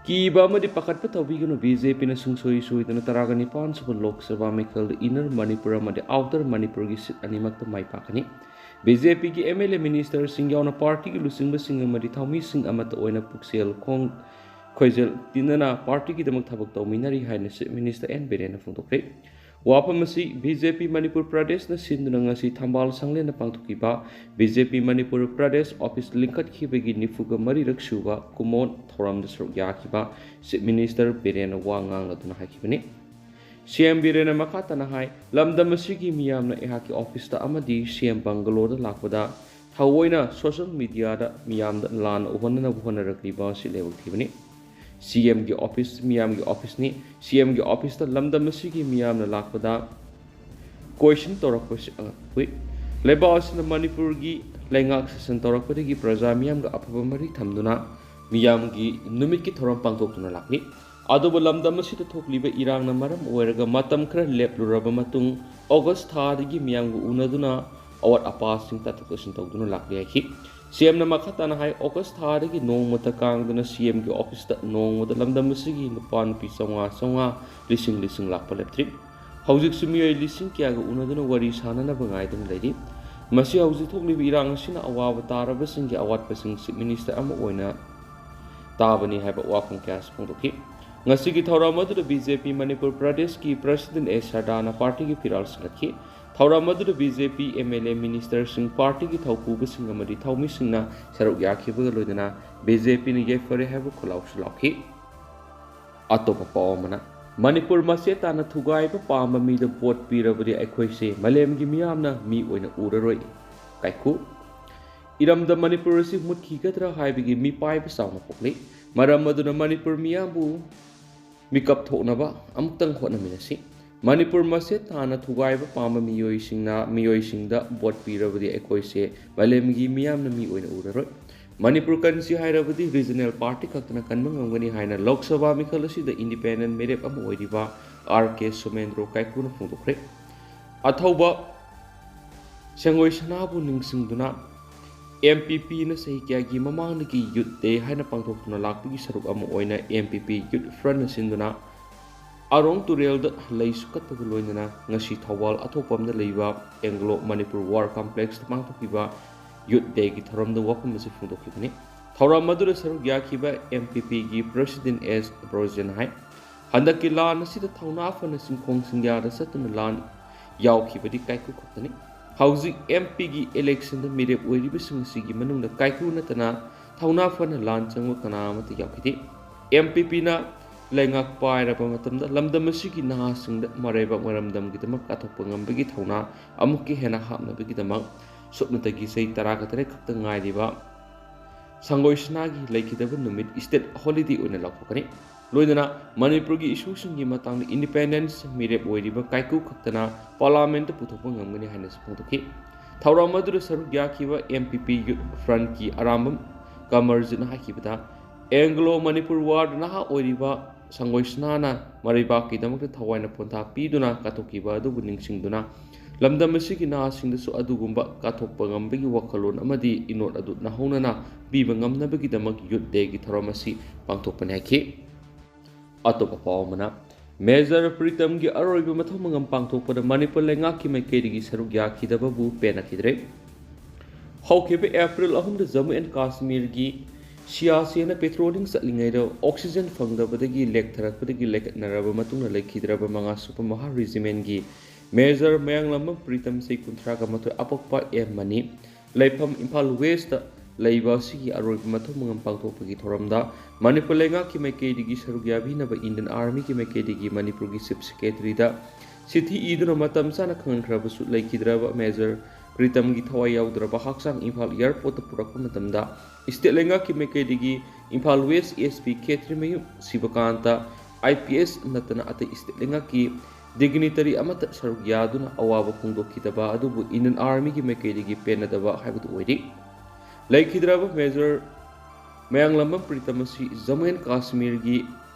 ꯀꯤꯕ ꯑꯃꯗꯤ ꯄꯥꯈꯠꯄ ꯇꯧꯕꯤꯒꯅꯨ, B J P ꯅ ꯁꯨꯡꯁꯣꯏ ꯁꯣꯏꯗꯅ ꯇꯔꯥꯒ ꯅꯤꯄꯥꯟ ꯁꯨꯕ ꯂꯣꯛ ꯁꯚꯥ ꯃꯤꯈꯜꯗ inner ꯃꯅꯤꯄꯨꯔ ꯑꯃꯗꯤ outer ꯃꯅꯤꯄꯨꯔꯒꯤ seat ꯑꯅꯤꯃꯛꯇ ꯃꯥꯏ ꯄꯥꯛꯀꯅꯤ꯫ B J P ꯒꯤ M L A minister ꯁꯤꯡ ꯌꯥꯎꯅ party ꯒꯤ ꯂꯨꯆꯤꯡꯕꯁꯤꯡ ꯑꯃꯗꯤ ꯊꯧꯃꯤꯁꯤꯡ ꯑꯃꯠꯇ ꯑꯣꯏꯅ ꯄꯨꯛꯆꯦꯜ ꯈꯣꯡ ꯈꯣꯏꯖꯦꯜ ꯇꯤꯟꯅꯅ party ꯒꯤꯗꯃꯛ ꯊꯕꯛ ꯇꯧꯃꯤꯟꯅꯔꯤ ꯍꯥꯏꯅ Chief Minister N ꯕꯤꯔꯦꯟꯅ ꯐꯣꯡꯗꯣꯛꯈ꯭ꯔꯦ꯫ ꯋꯥꯐꯝ ꯑꯁꯤ B J P ꯃꯅꯤꯄꯨꯔ ꯄ꯭ꯔꯗꯦꯁꯅ ꯁꯤꯟꯗꯨꯅ ꯉꯁꯤ ꯊꯝꯕꯥꯜ ꯁꯪꯂꯦꯟꯗ ꯄꯥꯡꯊꯣꯛꯈꯤꯕ B J P Manipur Pradesh office ꯂꯤꯡꯈꯠꯈꯤꯕꯒꯤ ꯅꯤꯐꯨꯒ ꯃꯔꯤꯔꯛ ꯁꯨꯕ ꯀꯨꯃꯣꯟ ꯊꯧꯔꯝꯗ ꯁꯔꯨꯛ ꯌꯥꯈꯤꯕ Chief Minister ꯕꯤꯔꯦꯟꯅ ꯋꯥ ꯉꯥꯡꯂꯗꯨꯅ ꯍꯥꯏꯈꯤꯕꯅꯤ꯫ C M ꯕꯤꯔꯦꯟꯅ ꯃꯈꯥ ꯇꯥꯅ ꯍꯥꯏ, ꯂꯝꯗꯝ ꯑꯁꯤꯒꯤ ꯃꯤꯌꯥꯝꯅ ꯑꯩꯍꯥꯛꯀꯤ office ꯇ ꯑꯃꯗꯤ C M bungalow ꯗ ꯂꯥꯛꯄꯗ ꯊꯑꯣꯏꯅ social media ꯗ ꯃꯤꯌꯥꯝꯗ ꯂꯥꯟꯅ ꯎꯍꯟꯅꯅꯕ ꯍꯣꯠꯅꯔꯛꯂꯤꯕ ꯑꯁꯤ ꯂꯥꯏꯕꯛ ꯊꯤꯕꯅꯤ꯫ C M ꯒꯤ office ꯃꯤꯌꯥꯝꯒꯤ office ꯅꯤ꯫ C M ꯒꯤ office ꯇ ꯂꯝꯗꯝ ꯑꯁꯤꯒꯤ ꯃꯤꯌꯥꯝꯅ ꯂꯥꯛꯄꯗ question ꯇꯧꯔꯛꯄꯁꯤ ꯑꯉꯛꯄ ꯄꯣꯛꯏ꯫ ꯂꯩꯕꯥꯛ ꯑꯁꯤꯅ ꯃꯅꯤꯄꯨꯔꯒꯤ ꯂꯩꯉꯥꯛ ꯁꯥꯁꯟ ꯇꯧꯔꯛꯄꯗꯒꯤ ꯄ꯭ꯔꯖꯥ ꯃꯤꯌꯥꯝꯒ ꯑꯐꯕ ꯃꯔꯤ ꯊꯝꯗꯨꯅ ꯃꯤꯌꯥꯝꯒꯤ ꯅꯨꯃꯤꯠꯀꯤ ꯊꯧꯔꯝ ꯄꯥꯡꯊꯣꯛꯇꯨꯅ ꯂꯥꯛꯂꯤ꯫ ꯑꯗꯨꯕꯨ ꯂꯝꯗꯝ ꯑꯁꯤꯗ ꯊꯣꯛꯂꯤꯕ ꯏꯔꯥꯡꯅ ꯃꯔꯝ ꯑꯣꯏꯔꯒ ꯃꯇꯝ ꯈꯔ ꯂꯦꯞꯂꯨꯔꯕ ꯃꯇꯨꯡ August ꯊꯥꯗꯒꯤ ꯃꯤꯌꯥꯝꯒ ꯎꯅꯗꯨꯅ ꯑꯋꯥꯠ ꯑꯄꯥꯁꯤꯡ ꯇꯥꯊꯣꯛ ꯇꯥꯁꯤꯟ ꯇꯧꯗꯨꯅ ꯂꯥꯛꯂꯤ ꯍꯥꯏꯈꯤ꯫ ꯁꯤ ꯑꯦꯝꯅ ꯃꯈꯥ ꯇꯥꯅ ꯍꯥꯏ, ꯑꯣꯒꯁ ꯊꯥꯗꯒꯤ ꯅꯣꯡꯃꯇ ꯀꯥꯡꯗꯅ ꯁꯤ ꯑꯦꯝꯒꯤ ꯑꯣꯐꯤꯁꯇ ꯅꯣꯡꯃꯗ ꯂꯝꯗꯝ ꯑꯁꯤꯒꯤ ꯅꯨꯄꯥ ꯅꯨꯄꯤ ꯆꯥꯝꯃꯉꯥ ꯆꯥꯝꯃꯉꯥ, ꯂꯤꯁꯤꯡ ꯂꯤꯁꯤꯡ ꯂꯥꯛꯄ ꯂꯦꯞꯇ꯭ꯔꯤ꯫ ꯍꯧꯖꯤꯛꯁꯨ ꯃꯤꯑꯣꯏ ꯂꯤꯁꯤꯡ ꯀꯌꯥꯒ ꯎꯅꯗꯨꯅ ꯋꯥꯔꯤ ꯁꯥꯅꯅꯕ ꯉꯥꯏꯗꯨꯅ ꯂꯩꯔꯤ꯫ ꯃꯁꯤ ꯍꯧꯖꯤꯛ ꯊꯣꯛꯂꯤꯕ ꯏꯔꯥꯡ ꯑꯁꯤꯅ ꯑꯋꯥꯕ ꯇꯥꯔꯕꯁꯤꯡꯒꯤ ꯑꯋꯥꯠꯄꯁꯤꯡ ꯆꯤꯐ ꯃꯤꯅꯤꯁꯇꯔ ꯑꯃ ꯑꯣꯏꯅ ꯇꯥꯕꯅꯤ ꯍꯥꯏꯕ ꯋꯥꯐꯝ ꯀꯌꯥꯁꯨ ꯐꯣꯡꯗꯣꯛꯈꯤ꯫ ꯉꯁꯤꯒꯤ ꯊꯧꯔꯝ ꯑꯗꯨꯗ ꯕꯤ ꯖꯦ ꯄꯤ ꯃꯅꯤꯄꯨꯔ ꯄ꯭ꯔꯗꯦꯁꯀꯤ ꯄ꯭ꯔꯁꯤꯗꯦꯟ ꯑꯦ ꯁꯔꯗꯥꯅ ꯄꯥꯔꯇꯤꯒꯤ ꯐꯤꯔꯥꯜ ꯁꯤꯟꯒꯠꯈꯤ꯫ ꯊꯧꯔꯝ ꯑꯗꯨꯗ B J P M L A, ꯃꯤꯅꯤꯁꯇꯔꯁꯤꯡ, ꯄꯥꯔꯇꯤꯒꯤ ꯊꯧꯄꯨꯕꯁꯤꯡ ꯑꯃꯗꯤ ꯊꯧꯃꯤꯁꯤꯡꯅ ꯁꯔꯨꯛ ꯌꯥꯈꯤꯕꯒ ꯂꯣꯏꯅꯅ ꯕꯤ ꯖꯦ ꯄꯤꯅ ꯌꯥꯏꯐꯔꯦ ꯍꯥꯏꯕ ꯈꯣꯜꯂꯥꯎꯁꯨ ꯂꯥꯎꯈꯤ꯫ ꯑꯇꯣꯞꯄ ꯄꯥꯎ ꯑꯃꯅ, ꯃꯅꯤꯄꯨꯔ ꯃꯆꯦꯠ ꯇꯥꯅ ꯊꯨꯒꯥꯏꯕ ꯄꯥꯝꯕ ꯃꯤꯗ ꯚꯣꯠ ꯄꯤꯔꯕꯗꯤ ꯑꯩꯈꯣꯏꯁꯦ ꯃꯥꯂꯦꯝꯒꯤ ꯃꯤꯌꯥꯝꯅ ꯃꯤ ꯑꯣꯏꯅ ꯎꯔꯔꯣꯏ꯫ ꯀꯥꯏꯀꯨ꯫ ꯏꯔꯝꯗꯝ ꯃꯅꯤꯄꯨꯔ ꯑꯁꯤ ꯃꯨꯠꯈꯤꯒꯗ꯭ꯔꯥ ꯍꯥꯏꯕꯒꯤ ꯃꯤꯄꯥꯏꯕ ꯆꯥꯎꯅ ꯄꯣꯛꯂꯤ꯫ ꯃꯔꯝ ꯑꯗꯨꯅ ꯃꯅꯤꯄꯨꯔ ꯃꯤꯌꯥꯝꯕꯨ ꯃꯤꯀꯞ ꯊꯣꯛꯅꯕ ꯑꯃꯨꯛꯇꯪ ꯍꯣꯠꯅꯃꯤꯟꯅꯁꯤ꯫ ꯃꯅꯤꯄꯨꯔ ꯃꯆꯦꯠ ꯇꯥꯅ ꯊꯨꯒꯥꯏꯕ ꯄꯥꯝꯕ ꯃꯤꯑꯣꯏꯁꯤꯡꯅ, ꯃꯤꯑꯣꯏꯁꯤꯡꯗ ꯚꯣꯠ ꯄꯤꯔꯕꯗꯤ ꯑꯩꯈꯣꯏꯁꯦ ꯃꯥꯂꯦꯝꯒꯤ ꯃꯤꯌꯥꯝꯅ ꯃꯤ ꯑꯣꯏꯅ ꯎꯔꯔꯣꯏ꯫ ꯃꯅꯤꯄꯨꯔ ꯀꯟꯁꯤ ꯍꯥꯏꯔꯕꯗꯤ ꯔꯤꯖꯅꯦꯜ ꯄꯥꯔꯇꯤ ꯈꯛꯇꯅ ꯀꯟꯕ ꯉꯝꯒꯅꯤ ꯍꯥꯏꯅ ꯂꯣꯛ ꯁꯚꯥ ꯃꯤꯈꯜ ꯑꯁꯤꯗ ꯏꯟꯗꯤꯄꯦꯟꯗꯦꯟ ꯃꯤꯔꯦꯞ ꯑꯃ ꯑꯣꯏꯔꯤꯕ ꯑꯥꯔ ꯀꯦ ꯁꯣꯃꯦꯟꯗ꯭ꯔꯣ ꯀꯥꯏꯀꯨꯅ ꯐꯣꯡꯗꯣꯛꯈ꯭ꯔꯦ꯫ ꯑꯊꯧꯕ ꯁꯦꯡꯉꯣꯏ ꯁꯅꯥꯕꯨ ꯅꯤꯡꯁꯤꯡꯗꯨꯅ ꯑꯦꯝ ꯄꯤ ꯄꯤꯅ ꯆꯍꯤ ꯀꯌꯥꯒꯤ ꯃꯃꯥꯡꯗꯒꯤ ꯌꯨꯠ ꯗꯦ ꯍꯥꯏꯅ ꯄꯥꯡꯊꯣꯛꯇꯨꯅ ꯂꯥꯛꯄꯒꯤ ꯁꯔꯨꯛ ꯑꯃ ꯑꯣꯏꯅ ꯑꯦꯝ ꯄꯤ ꯄꯤ ꯌꯨꯠ ꯐ꯭ꯔꯟꯠꯅ ꯁꯤꯟꯗꯨꯅ ꯑꯔꯣꯡ ꯇꯨꯔꯦꯜꯗ ꯂꯩ ꯁꯨꯀꯠꯄꯒ ꯂꯣꯏꯅꯅ ꯉꯁꯤ ꯊꯧꯕꯥꯜ ꯑꯊꯣꯛꯄꯝꯗ ꯂꯩꯕ ꯑꯦꯡꯒ꯭ꯂꯣ ꯃꯅꯤꯄꯨꯔ ꯋꯥꯔ ꯀꯝꯄ꯭ꯂꯦꯛꯁꯇ ꯄꯥꯡꯊꯣꯛꯈꯤꯕ ꯌꯨꯠ ꯗꯦꯒꯤ ꯊꯧꯔꯝꯗ ꯋꯥꯐꯝ ꯑꯁꯤ ꯐꯣꯡꯗꯣꯛꯈꯤꯕꯅꯤ꯫ ꯊꯧꯔꯝ ꯑꯗꯨꯗ ꯁꯔꯨꯛ ꯌꯥꯈꯤꯕ ꯑꯦꯝ ꯄꯤ ꯄꯤꯒꯤ ꯄ꯭ꯔꯁꯤꯗꯦꯟ ꯑꯦꯁ ꯕ꯭ꯔꯣꯖꯦꯟ ꯍꯥꯏ, ꯍꯟꯗꯛꯀꯤ ꯂꯥꯟ ꯑꯁꯤꯗ ꯊꯧꯅꯥ ꯐꯅ ꯆꯤꯡꯈꯣꯡ ꯆꯤꯡꯌꯥꯗ ꯆꯠꯇꯨꯅ ꯂꯥꯟ ꯌꯥꯎꯈꯤꯕꯗꯤ ꯀꯥꯏꯀꯨ ꯈꯛꯇꯅꯤ꯫ ꯍꯧꯖꯤꯛ ꯑꯦꯝ ꯄꯤꯒꯤ ꯏꯂꯦꯛꯁꯟꯗ ꯃꯤꯔꯦꯞ ꯑꯣꯏꯔꯤꯕꯁꯤꯡ ꯑꯁꯤꯒꯤ ꯃꯅꯨꯡꯗ ꯀꯥꯏꯀꯨ ꯅꯠꯇꯅ ꯊꯧꯅꯥ ꯐꯅ ꯂꯥꯟ ꯆꯪꯕ ꯀꯅꯥ ꯑꯃꯠꯇ ꯌꯥꯎꯈꯤꯗꯦ꯫ ꯑꯦꯝ ꯄꯤ ꯄꯤꯅ ꯂꯩꯉꯥꯛ ꯄꯥꯏꯔꯕ ꯃꯇꯝꯗ ꯂꯝꯗꯝ ꯑꯁꯤꯒꯤ ꯅꯍꯥꯁꯤꯡꯗ ꯃꯔꯩꯕꯥꯛ ꯃꯔꯝꯗꯝꯒꯤꯗꯃꯛ ꯀꯠꯊꯣꯛꯄ ꯉꯝꯕꯒꯤ ꯊꯧꯅꯥ ꯑꯃꯨꯛꯀ ꯍꯦꯟꯅ ꯍꯥꯞꯅꯕꯒꯤꯗꯃꯛ ꯁꯨꯞꯅꯇꯒꯤ ꯆꯍꯤ ꯇꯔꯥꯒ ꯇꯔꯦꯠ ꯈꯛꯇ ꯉꯥꯏꯔꯤꯕ ꯁꯪꯒꯣꯏ ꯁꯅꯥꯒꯤ ꯂꯩꯈꯤꯗꯕ ꯅꯨꯃꯤꯠ ꯁ꯭ꯇꯦꯠ ꯍꯣꯂꯤꯗꯦ ꯑꯣꯏꯅ ꯂꯥꯎꯊꯣꯛꯀꯅꯤ꯫ ꯂꯣꯏꯅꯅ ꯃꯅꯤꯄꯨꯔꯒꯤ ꯏꯁꯨꯁꯤꯡꯒꯤ ꯃꯇꯥꯡꯗ ꯏꯟꯗꯤꯄꯦꯟꯗꯦꯟꯁ ꯃꯤꯔꯦꯞ ꯑꯣꯏꯔꯤꯕ ꯀꯥꯏꯀꯨ ꯈꯛꯇꯅ ꯄꯥꯔꯂꯥꯃꯦꯟꯠꯇ ꯄꯨꯊꯣꯛꯄ ꯉꯝꯒꯅꯤ ꯍꯥꯏꯅꯁꯨ ꯐꯣꯡꯗꯣꯛꯈꯤ꯫ ꯊꯧꯔꯝ ꯑꯗꯨꯗ ꯁꯔꯨꯛ ꯌꯥꯈꯤꯕ ꯑꯦꯝ ꯄꯤ ꯄꯤ ꯌꯨꯠ ꯐ꯭ꯔꯟꯠꯀꯤ ꯑꯔꯥꯝꯕꯝ ꯀꯃꯔꯖꯤꯠꯅ ꯍꯥꯏꯈꯤꯕꯗ, ꯑꯦꯡꯒ꯭ꯂꯣ ꯃꯅꯤꯄꯨꯔ ꯋꯥꯔꯗ ꯅꯍꯥ ꯑꯣꯏꯔꯤꯕ ꯁꯪꯒꯣꯏ ꯁꯅꯥꯅ ꯃꯔꯩꯕꯥꯛꯀꯤꯗꯃꯛꯇ ꯊꯋꯥꯏꯅ ꯄꯣꯟꯊꯥ ꯄꯤꯗꯨꯅ ꯀꯠꯊꯣꯛꯈꯤꯕ ꯑꯗꯨꯕꯨ ꯅꯤꯡꯁꯤꯡꯗꯨꯅ ꯂꯝꯗꯝ ꯑꯁꯤꯒꯤ ꯅꯍꯥꯁꯤꯡꯗꯁꯨ ꯑꯗꯨꯒꯨꯝꯕ ꯀꯥꯊꯣꯛꯄ ꯉꯝꯕꯒꯤ ꯋꯥꯈꯜꯂꯣꯟ ꯑꯃꯗꯤ ꯏꯅꯣꯠ ꯑꯗꯨ ꯅꯧꯍꯧꯅꯅ ꯄꯤꯕ ꯉꯝꯅꯕꯒꯤꯗꯃꯛ Youth Day ꯒꯤ ꯊꯧꯔꯝ ꯑꯁꯤ ꯄꯥꯡꯊꯣꯛꯄꯅꯤ ꯍꯥꯏꯈꯤ꯫ ꯑꯇꯣꯞꯄ ꯄꯥꯎ ꯑꯃꯅ, ꯃꯦꯖꯔ ꯄ꯭ꯔꯤꯇꯝꯒꯤ ꯑꯔꯣꯏꯕ ꯃꯊꯧ ꯃꯉꯝ ꯄꯥꯡꯊꯣꯛꯄꯗ ꯃꯅꯤꯄꯨꯔ ꯂꯩꯉꯥꯛꯀꯤ ꯃꯥꯏꯀꯩꯗꯒꯤ ꯁꯔꯨꯛ ꯌꯥꯈꯤꯗꯕꯕꯨ ꯄꯦꯟꯅꯈꯤꯗ꯭ꯔꯦ꯫ ꯍꯧꯈꯤꯕ ꯑꯦꯄ꯭ꯔꯤꯜ ꯑꯍꯨꯝꯗ ꯖꯝꯃꯨ ꯑꯦꯟ ꯀꯥꯁꯃꯤꯔꯒꯤ ꯁꯤꯌꯥꯆꯦꯟꯅ ꯄꯦꯇ꯭ꯔꯣꯂꯤꯡ ꯆꯠꯂꯤꯉꯩꯗ ꯑꯣꯛꯁꯤꯖꯦꯟ ꯐꯪꯗꯕꯗꯒꯤ ꯂꯦꯛꯊꯔꯛꯄꯗꯒꯤ ꯂꯩꯈꯠꯅꯔꯕ ꯃꯇꯨꯡꯗ ꯂꯩꯈꯤꯗ꯭ꯔꯕ ꯃꯉꯥꯁꯨꯕ ꯃꯍꯥ ꯔꯤꯖꯤꯃꯦꯟꯒꯤ ꯃꯦꯖꯔ ꯃꯌꯥꯡꯂꯥꯝꯕꯝ ꯄ꯭ꯔꯤꯇꯝ, ꯆꯍꯤ ꯀꯨꯟꯊ꯭ꯔꯥꯒ ꯃꯥꯊꯣꯏ, ꯑꯄꯣꯛꯄ ꯑꯦꯝ ꯃꯅꯤ, ꯂꯩꯐꯝ ꯏꯝꯐꯥꯜ ꯋꯦꯁꯇ ꯂꯩꯕ ꯑꯁꯤꯒꯤ ꯑꯔꯣꯏꯕ ꯃꯊꯧ ꯃꯉꯝ ꯄꯥꯡꯊꯣꯛꯄꯒꯤ ꯊꯧꯔꯝꯗ ꯃꯅꯤꯄꯨꯔ ꯂꯩꯉꯥꯛꯀꯤ ꯃꯥꯏꯀꯩꯗꯒꯤ ꯁꯔꯨꯛ ꯌꯥꯕꯤꯅꯕ ꯏꯟꯗꯤꯌꯟ ꯑꯥꯔꯃꯤꯒꯤ ꯃꯥꯏꯀꯩꯗꯒꯤ ꯃꯅꯤꯄꯨꯔꯒꯤ ꯆꯤꯐ ꯁꯦꯀ꯭ꯔꯦꯇꯔꯤꯗ ꯆꯤꯊꯤ ꯏꯗꯨꯅ ꯃꯇꯝ ꯆꯥꯅ ꯈꯪꯍꯟꯈ꯭ꯔꯕꯁꯨ ꯂꯩꯈꯤꯗ꯭ꯔꯕ ꯃꯦꯖꯔ ꯄ꯭ꯔꯤꯇꯝꯒꯤ ꯊꯋꯥꯏ ꯌꯥꯎꯗ꯭ꯔꯕ ꯍꯛꯆꯥꯡ ꯏꯝꯐꯥꯜ ꯑꯦꯌꯔꯄꯣꯔꯠꯇ ꯄꯨꯔꯛꯄ ꯃꯇꯝꯗ ꯏꯁꯇꯦꯠ ꯂꯩꯉꯥꯛꯀꯤ ꯃꯥꯏꯀꯩꯗꯒꯤ ꯏꯝꯐꯥꯜ ꯋꯦꯁ ꯑꯦꯁ ꯄꯤ ꯈꯦꯇ꯭ꯔꯤꯃꯌꯨꯝ ꯁꯤꯕꯀꯥꯟꯇ, ꯑꯥꯏ ꯄꯤ ꯑꯦꯁ ꯅꯠꯇꯅ ꯑꯇꯩ ꯏꯁꯇꯦꯠ ꯂꯩꯉꯥꯛꯀꯤ ꯗꯤꯒꯅꯤꯇꯔꯤ ꯑꯃꯠꯇ ꯁꯔꯨꯛ ꯌꯥꯗꯨꯅ ꯑꯋꯥꯕ ꯐꯣꯡꯗꯣꯛꯈꯤꯗꯕ ꯑꯗꯨꯕꯨ ꯏꯟꯗꯤꯌꯟ ꯑꯥꯔꯃꯤꯒꯤ ꯃꯥꯏꯀꯩꯗꯒꯤ ꯄꯦꯟꯅꯗꯕ ꯍꯥꯏꯕꯗꯨ ꯑꯣꯏꯔꯤ꯫ ꯂꯩꯈꯤꯗ꯭ꯔꯕ ꯃꯦꯖꯔ ꯃꯌꯥꯡꯂꯥꯝꯕꯝ ꯄ꯭ꯔꯤꯇꯝ ꯑꯁꯤ ꯖꯝꯃꯨ ꯑꯦꯟ ꯀꯥꯁꯃꯤꯔꯒꯤ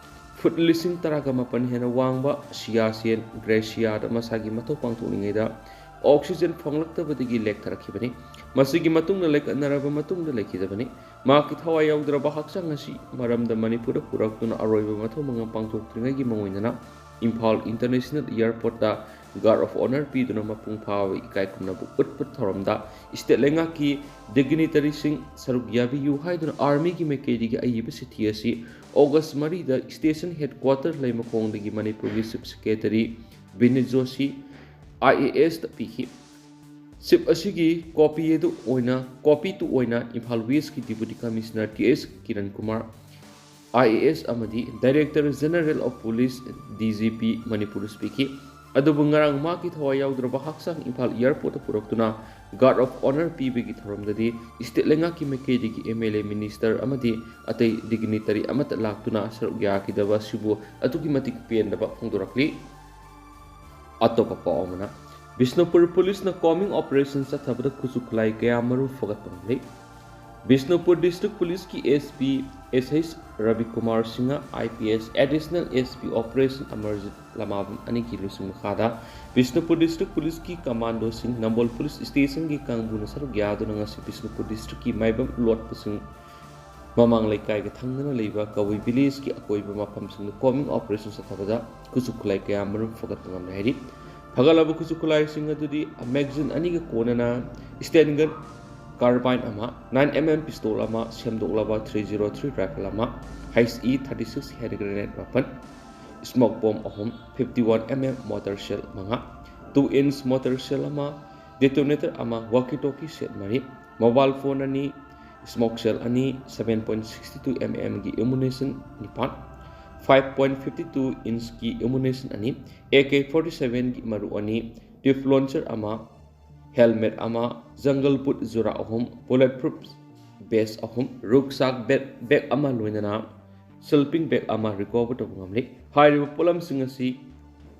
ꯐꯨꯠ ꯂꯤꯁꯤꯡ ꯇꯔꯥꯒ ꯃꯥꯄꯟ ꯍꯦꯟꯅ ꯋꯥꯡꯕ ꯁꯤꯌꯥꯆꯦꯟ ꯒ꯭ꯂꯦꯁꯤꯌꯥꯔꯗ ꯃꯁꯥꯒꯤ ꯃꯊꯧ ꯄꯥꯡꯊꯣꯛꯂꯤꯉꯩꯗ ꯑꯣꯛꯁꯤꯖꯦꯟ ꯐꯪꯂꯛꯇꯕꯗꯒꯤ ꯂꯦꯛꯊꯔꯛꯈꯤꯕꯅꯤ꯫ ꯃꯁꯤꯒꯤ ꯃꯇꯨꯡꯗ ꯂꯩꯈꯠꯅꯔꯕ ꯃꯇꯨꯡꯗ ꯂꯩꯈꯤꯗꯕꯅꯤ꯫ ꯃꯍꯥꯛꯀꯤ ꯊꯋꯥꯏ ꯌꯥꯎꯗ꯭ꯔꯕ ꯍꯛꯆꯥꯡ ꯑꯁꯤ ꯃꯔꯝꯗ ꯃꯅꯤꯄꯨꯔꯗ ꯄꯨꯔꯛꯇꯨꯅ ꯑꯔꯣꯏꯕ ꯃꯊꯧ ꯃꯉꯝ ꯄꯥꯡꯊꯣꯛꯇ꯭ꯔꯤꯉꯩꯒꯤ ꯃꯉꯣꯟꯗꯅ ꯏꯝꯐꯥꯜ ꯏꯟꯇꯔꯅꯦꯁꯅꯦꯜ ꯑꯦꯌꯔꯄꯣꯔꯠꯇ ꯒꯥꯔꯗ ꯑꯣꯐ ꯑꯣꯅꯔ ꯄꯤꯗꯨꯅ ꯃꯄꯨꯡ ꯐꯥꯕ ꯏꯀꯥꯏ ꯈꯨꯝꯅꯕ ꯎꯠꯄ ꯊꯧꯔꯝꯗ ꯏꯁꯇꯦꯠ ꯂꯩꯉꯥꯛꯀꯤ ꯗꯤꯒꯅꯤꯇꯔꯤꯁꯤꯡ ꯁꯔꯨꯛ ꯌꯥꯕꯤꯌꯨ ꯍꯥꯏꯗꯨꯅ ꯑꯥꯔꯃꯤꯒꯤ ꯃꯥꯏꯀꯩꯗꯒꯤ ꯑꯏꯕ ꯆꯤꯊꯤ ꯑꯁꯤ ꯑꯣꯒꯁ ꯃꯔꯤꯗ ꯏꯁꯇꯦꯁꯟ ꯍꯦꯗꯀ꯭ꯋꯥꯇꯔ ꯂꯩꯃꯈꯣꯡꯗꯒꯤ ꯃꯅꯤꯄꯨꯔꯒꯤ chief secretary ꯕꯤꯅꯤꯠ Joshi, I A ꯑꯦꯁꯇ ꯄꯤꯈꯤ꯫ ꯆꯤꯐ ꯑꯁꯤꯒꯤ ꯀꯣꯄꯤ ꯑꯗꯨ ꯑꯣꯏꯅ, ꯀꯣꯄꯤ ꯇꯨ ꯑꯣꯏꯅ ꯏꯝꯐꯥꯜ ꯋꯦꯁꯀꯤ deputy commissioner T S Kiran Kumar, I A S ꯑꯃꯗꯤ director general of police, D G P, ꯃꯅꯤꯄꯨꯔꯗꯁꯨ ꯄꯤꯈꯤ꯫ ꯑꯗꯨꯕꯨ ꯉꯔꯥꯡ ꯃꯍꯥꯛꯀꯤ ꯊꯋꯥꯏ ꯌꯥꯎꯗ꯭ꯔꯕ ꯍꯛꯆꯥꯡ ꯏꯝꯐꯥꯜ ꯑꯦꯌꯔꯄꯣꯔꯠꯇ ꯄꯨꯔꯛꯇꯨꯅ ꯒꯥꯔꯗ ꯑꯣꯐ ꯑꯣꯅꯔ ꯄꯤꯕꯒꯤ ꯊꯧꯔꯝꯗꯗꯤ ꯏꯁꯇꯦꯠ ꯂꯩꯉꯥꯛꯀꯤ ꯃꯥꯏꯀꯩꯗꯒꯤ ꯑꯦꯝ ꯑꯦꯜ ꯑꯦ, ꯃꯤꯅꯤꯁꯇꯔ ꯑꯃꯗꯤ ꯑꯇꯩ ꯗꯤꯒꯅꯤꯇꯔꯤ ꯑꯃꯠꯇ ꯂꯥꯛꯇꯨꯅ ꯁꯔꯨꯛ ꯌꯥꯈꯤꯗꯕ ꯑꯁꯤꯕꯨ ꯑꯗꯨꯛꯀꯤ ꯃꯇꯤꯛ ꯄꯦꯟꯗꯕ ꯐꯣꯡꯗꯣꯔꯛꯂꯤ꯫ ꯑꯇꯣꯞꯄ ꯄꯥꯎ ꯑꯃꯅ, ꯕꯤꯁꯅꯨꯄꯨꯔ ꯄꯨꯂꯤꯁꯅ ꯀꯣꯝꯕꯤꯡ ꯑꯣꯄꯔꯦꯁꯟ ꯆꯠꯊꯕꯗ ꯈꯨꯠꯁꯨ ꯈꯨꯠꯂꯥꯏ ꯀꯌꯥ ꯃꯔꯨꯝ ꯐꯒꯠꯄ ꯉꯝꯂꯤ꯫ ꯕꯤꯁꯅꯨꯄꯨꯔ ꯗꯤꯁꯇ꯭ꯔꯤꯛ ꯄꯨꯂꯤꯁꯀꯤ S P S H Rabikumar Singh, I P S, additional S P operation Amarjit Lamabam ꯑꯅꯤꯒꯤ ꯂꯨꯆꯤꯡ ꯃꯈꯥꯗ ꯕꯤꯁꯅꯨꯄꯨꯔ ꯗꯤꯁꯇ꯭ꯔꯤꯛ ꯄꯨꯂꯤꯁꯀꯤ ꯀꯃꯥꯟꯗꯣꯁꯤꯡ, ꯅꯝꯕꯣꯜ ꯄꯨꯂꯤꯁ ꯁ꯭ꯇꯦꯁꯟꯒꯤ ꯀꯥꯡꯕꯨꯅ ꯁꯔꯨꯛ ꯌꯥꯗꯨꯅ ꯉꯁꯤ ꯕꯤꯁꯅꯨꯄꯨꯔ ꯗꯤꯁꯇ꯭ꯔꯤꯛꯀꯤ ꯃꯥꯏꯕꯝ ꯂꯣꯠꯄꯁꯤꯡ ꯃꯃꯥꯡ ꯂꯩꯀꯥꯏꯒ ꯊꯪꯅꯅ ꯂꯩꯕ ꯀꯕꯨꯏ ꯚꯤꯂꯦꯖꯀꯤ ꯑꯀꯣꯏꯕ ꯃꯐꯝꯁꯤꯡꯗ ꯀꯣꯝꯕꯤꯡ ꯑꯣꯄꯔꯦꯁꯟ ꯆꯠꯊꯕꯗ ꯈꯨꯠꯁꯨ ꯈꯨꯠꯂꯥꯏ ꯀꯌꯥ ꯃꯔꯨꯝ ꯐꯒꯠꯄ ꯉꯝꯂꯦ ꯍꯥꯏꯔꯤ꯫ ꯐꯒꯠꯂꯕ ꯈꯨꯠꯁꯨ ꯈꯨꯠꯂꯥꯏꯁꯤꯡ ꯑꯗꯨꯗꯤ ꯃꯦꯒꯥꯖꯤꯟ ꯑꯅꯤꯒ ꯀꯣꯟꯅꯅ ꯁ꯭ꯇꯦꯟꯒꯟ ꯀꯥꯔꯕꯥꯏꯟ ꯑꯃ, ꯅꯥꯏꯟ ꯑꯦꯝ ꯑꯦꯝ ꯄꯤꯁꯇꯣꯜ ꯑꯃ, ꯁꯦꯝꯗꯣꯛꯂꯕ ꯊ꯭ꯔꯤ ꯖꯤꯔꯣ ꯊ꯭ꯔꯤ ꯔꯥꯏꯐꯜ ꯑꯃ, H E thirty six hand grenade ꯃꯥꯄꯟ, ꯁ꯭ꯃꯣꯛ ꯕꯣꯝ ꯑꯍꯨꯝ, fifty one M M mortar shell ꯃꯉꯥ, ꯇꯨ ꯏꯟꯆ ꯃꯣꯔꯇꯔ ꯁꯦꯜ ꯑꯃ, ꯗꯦꯇꯣꯅꯦꯇꯔ ꯑꯃ, ꯋꯥꯀꯤ ꯇꯣꯀꯤ ꯁꯦꯠ ꯃꯔꯤ, ꯃꯣꯕꯥꯏꯜ ꯐꯣꯟ ꯑꯅꯤ, ꯁ꯭ꯃꯣꯛ ꯁꯦꯜ ꯑꯅꯤ, seven point sixty two M ꯑꯦꯝꯒꯤ ammunition ꯅꯤꯄꯥꯟ, ꯐꯥꯏꯚ ꯄꯣꯏꯟ ꯐꯤꯐꯇꯤ ꯇꯨ ꯏꯟꯆꯀꯤ ꯑꯦꯃꯨꯅꯤꯁꯟ ꯑꯅꯤ, ꯑꯦ ꯀꯦ ꯐꯣꯔꯇꯤ ꯁꯚꯦꯟꯒꯤ ꯃꯔꯨ ꯑꯅꯤ, ꯇ꯭ꯌꯨꯕ ꯂꯣꯟꯆꯔ ꯑꯃ, ꯍꯦꯜꯃꯦꯠ ꯑꯃ, ꯖꯪꯒꯜ ꯕꯨꯠ ꯖꯨꯔꯥ ꯑꯍꯨꯝ, ꯕꯨꯂꯦꯠ ꯄ꯭ꯔꯨꯐ ꯚꯦꯁ ꯑꯍꯨꯝ, ꯔꯨꯛꯁꯥꯛ ꯕꯦꯛ, ꯕꯦꯛ ꯑꯃ ꯂꯣꯏꯅꯅ ꯁ꯭ꯂꯤꯄꯤꯡ ꯕꯦꯛ ꯑꯃ ꯔꯤꯀꯣꯚꯔ ꯇꯧꯕ ꯉꯝꯂꯤ꯫ ꯍꯥꯏꯔꯤꯕ ꯄꯣꯠꯂꯝꯁꯤꯡ ꯑꯁꯤ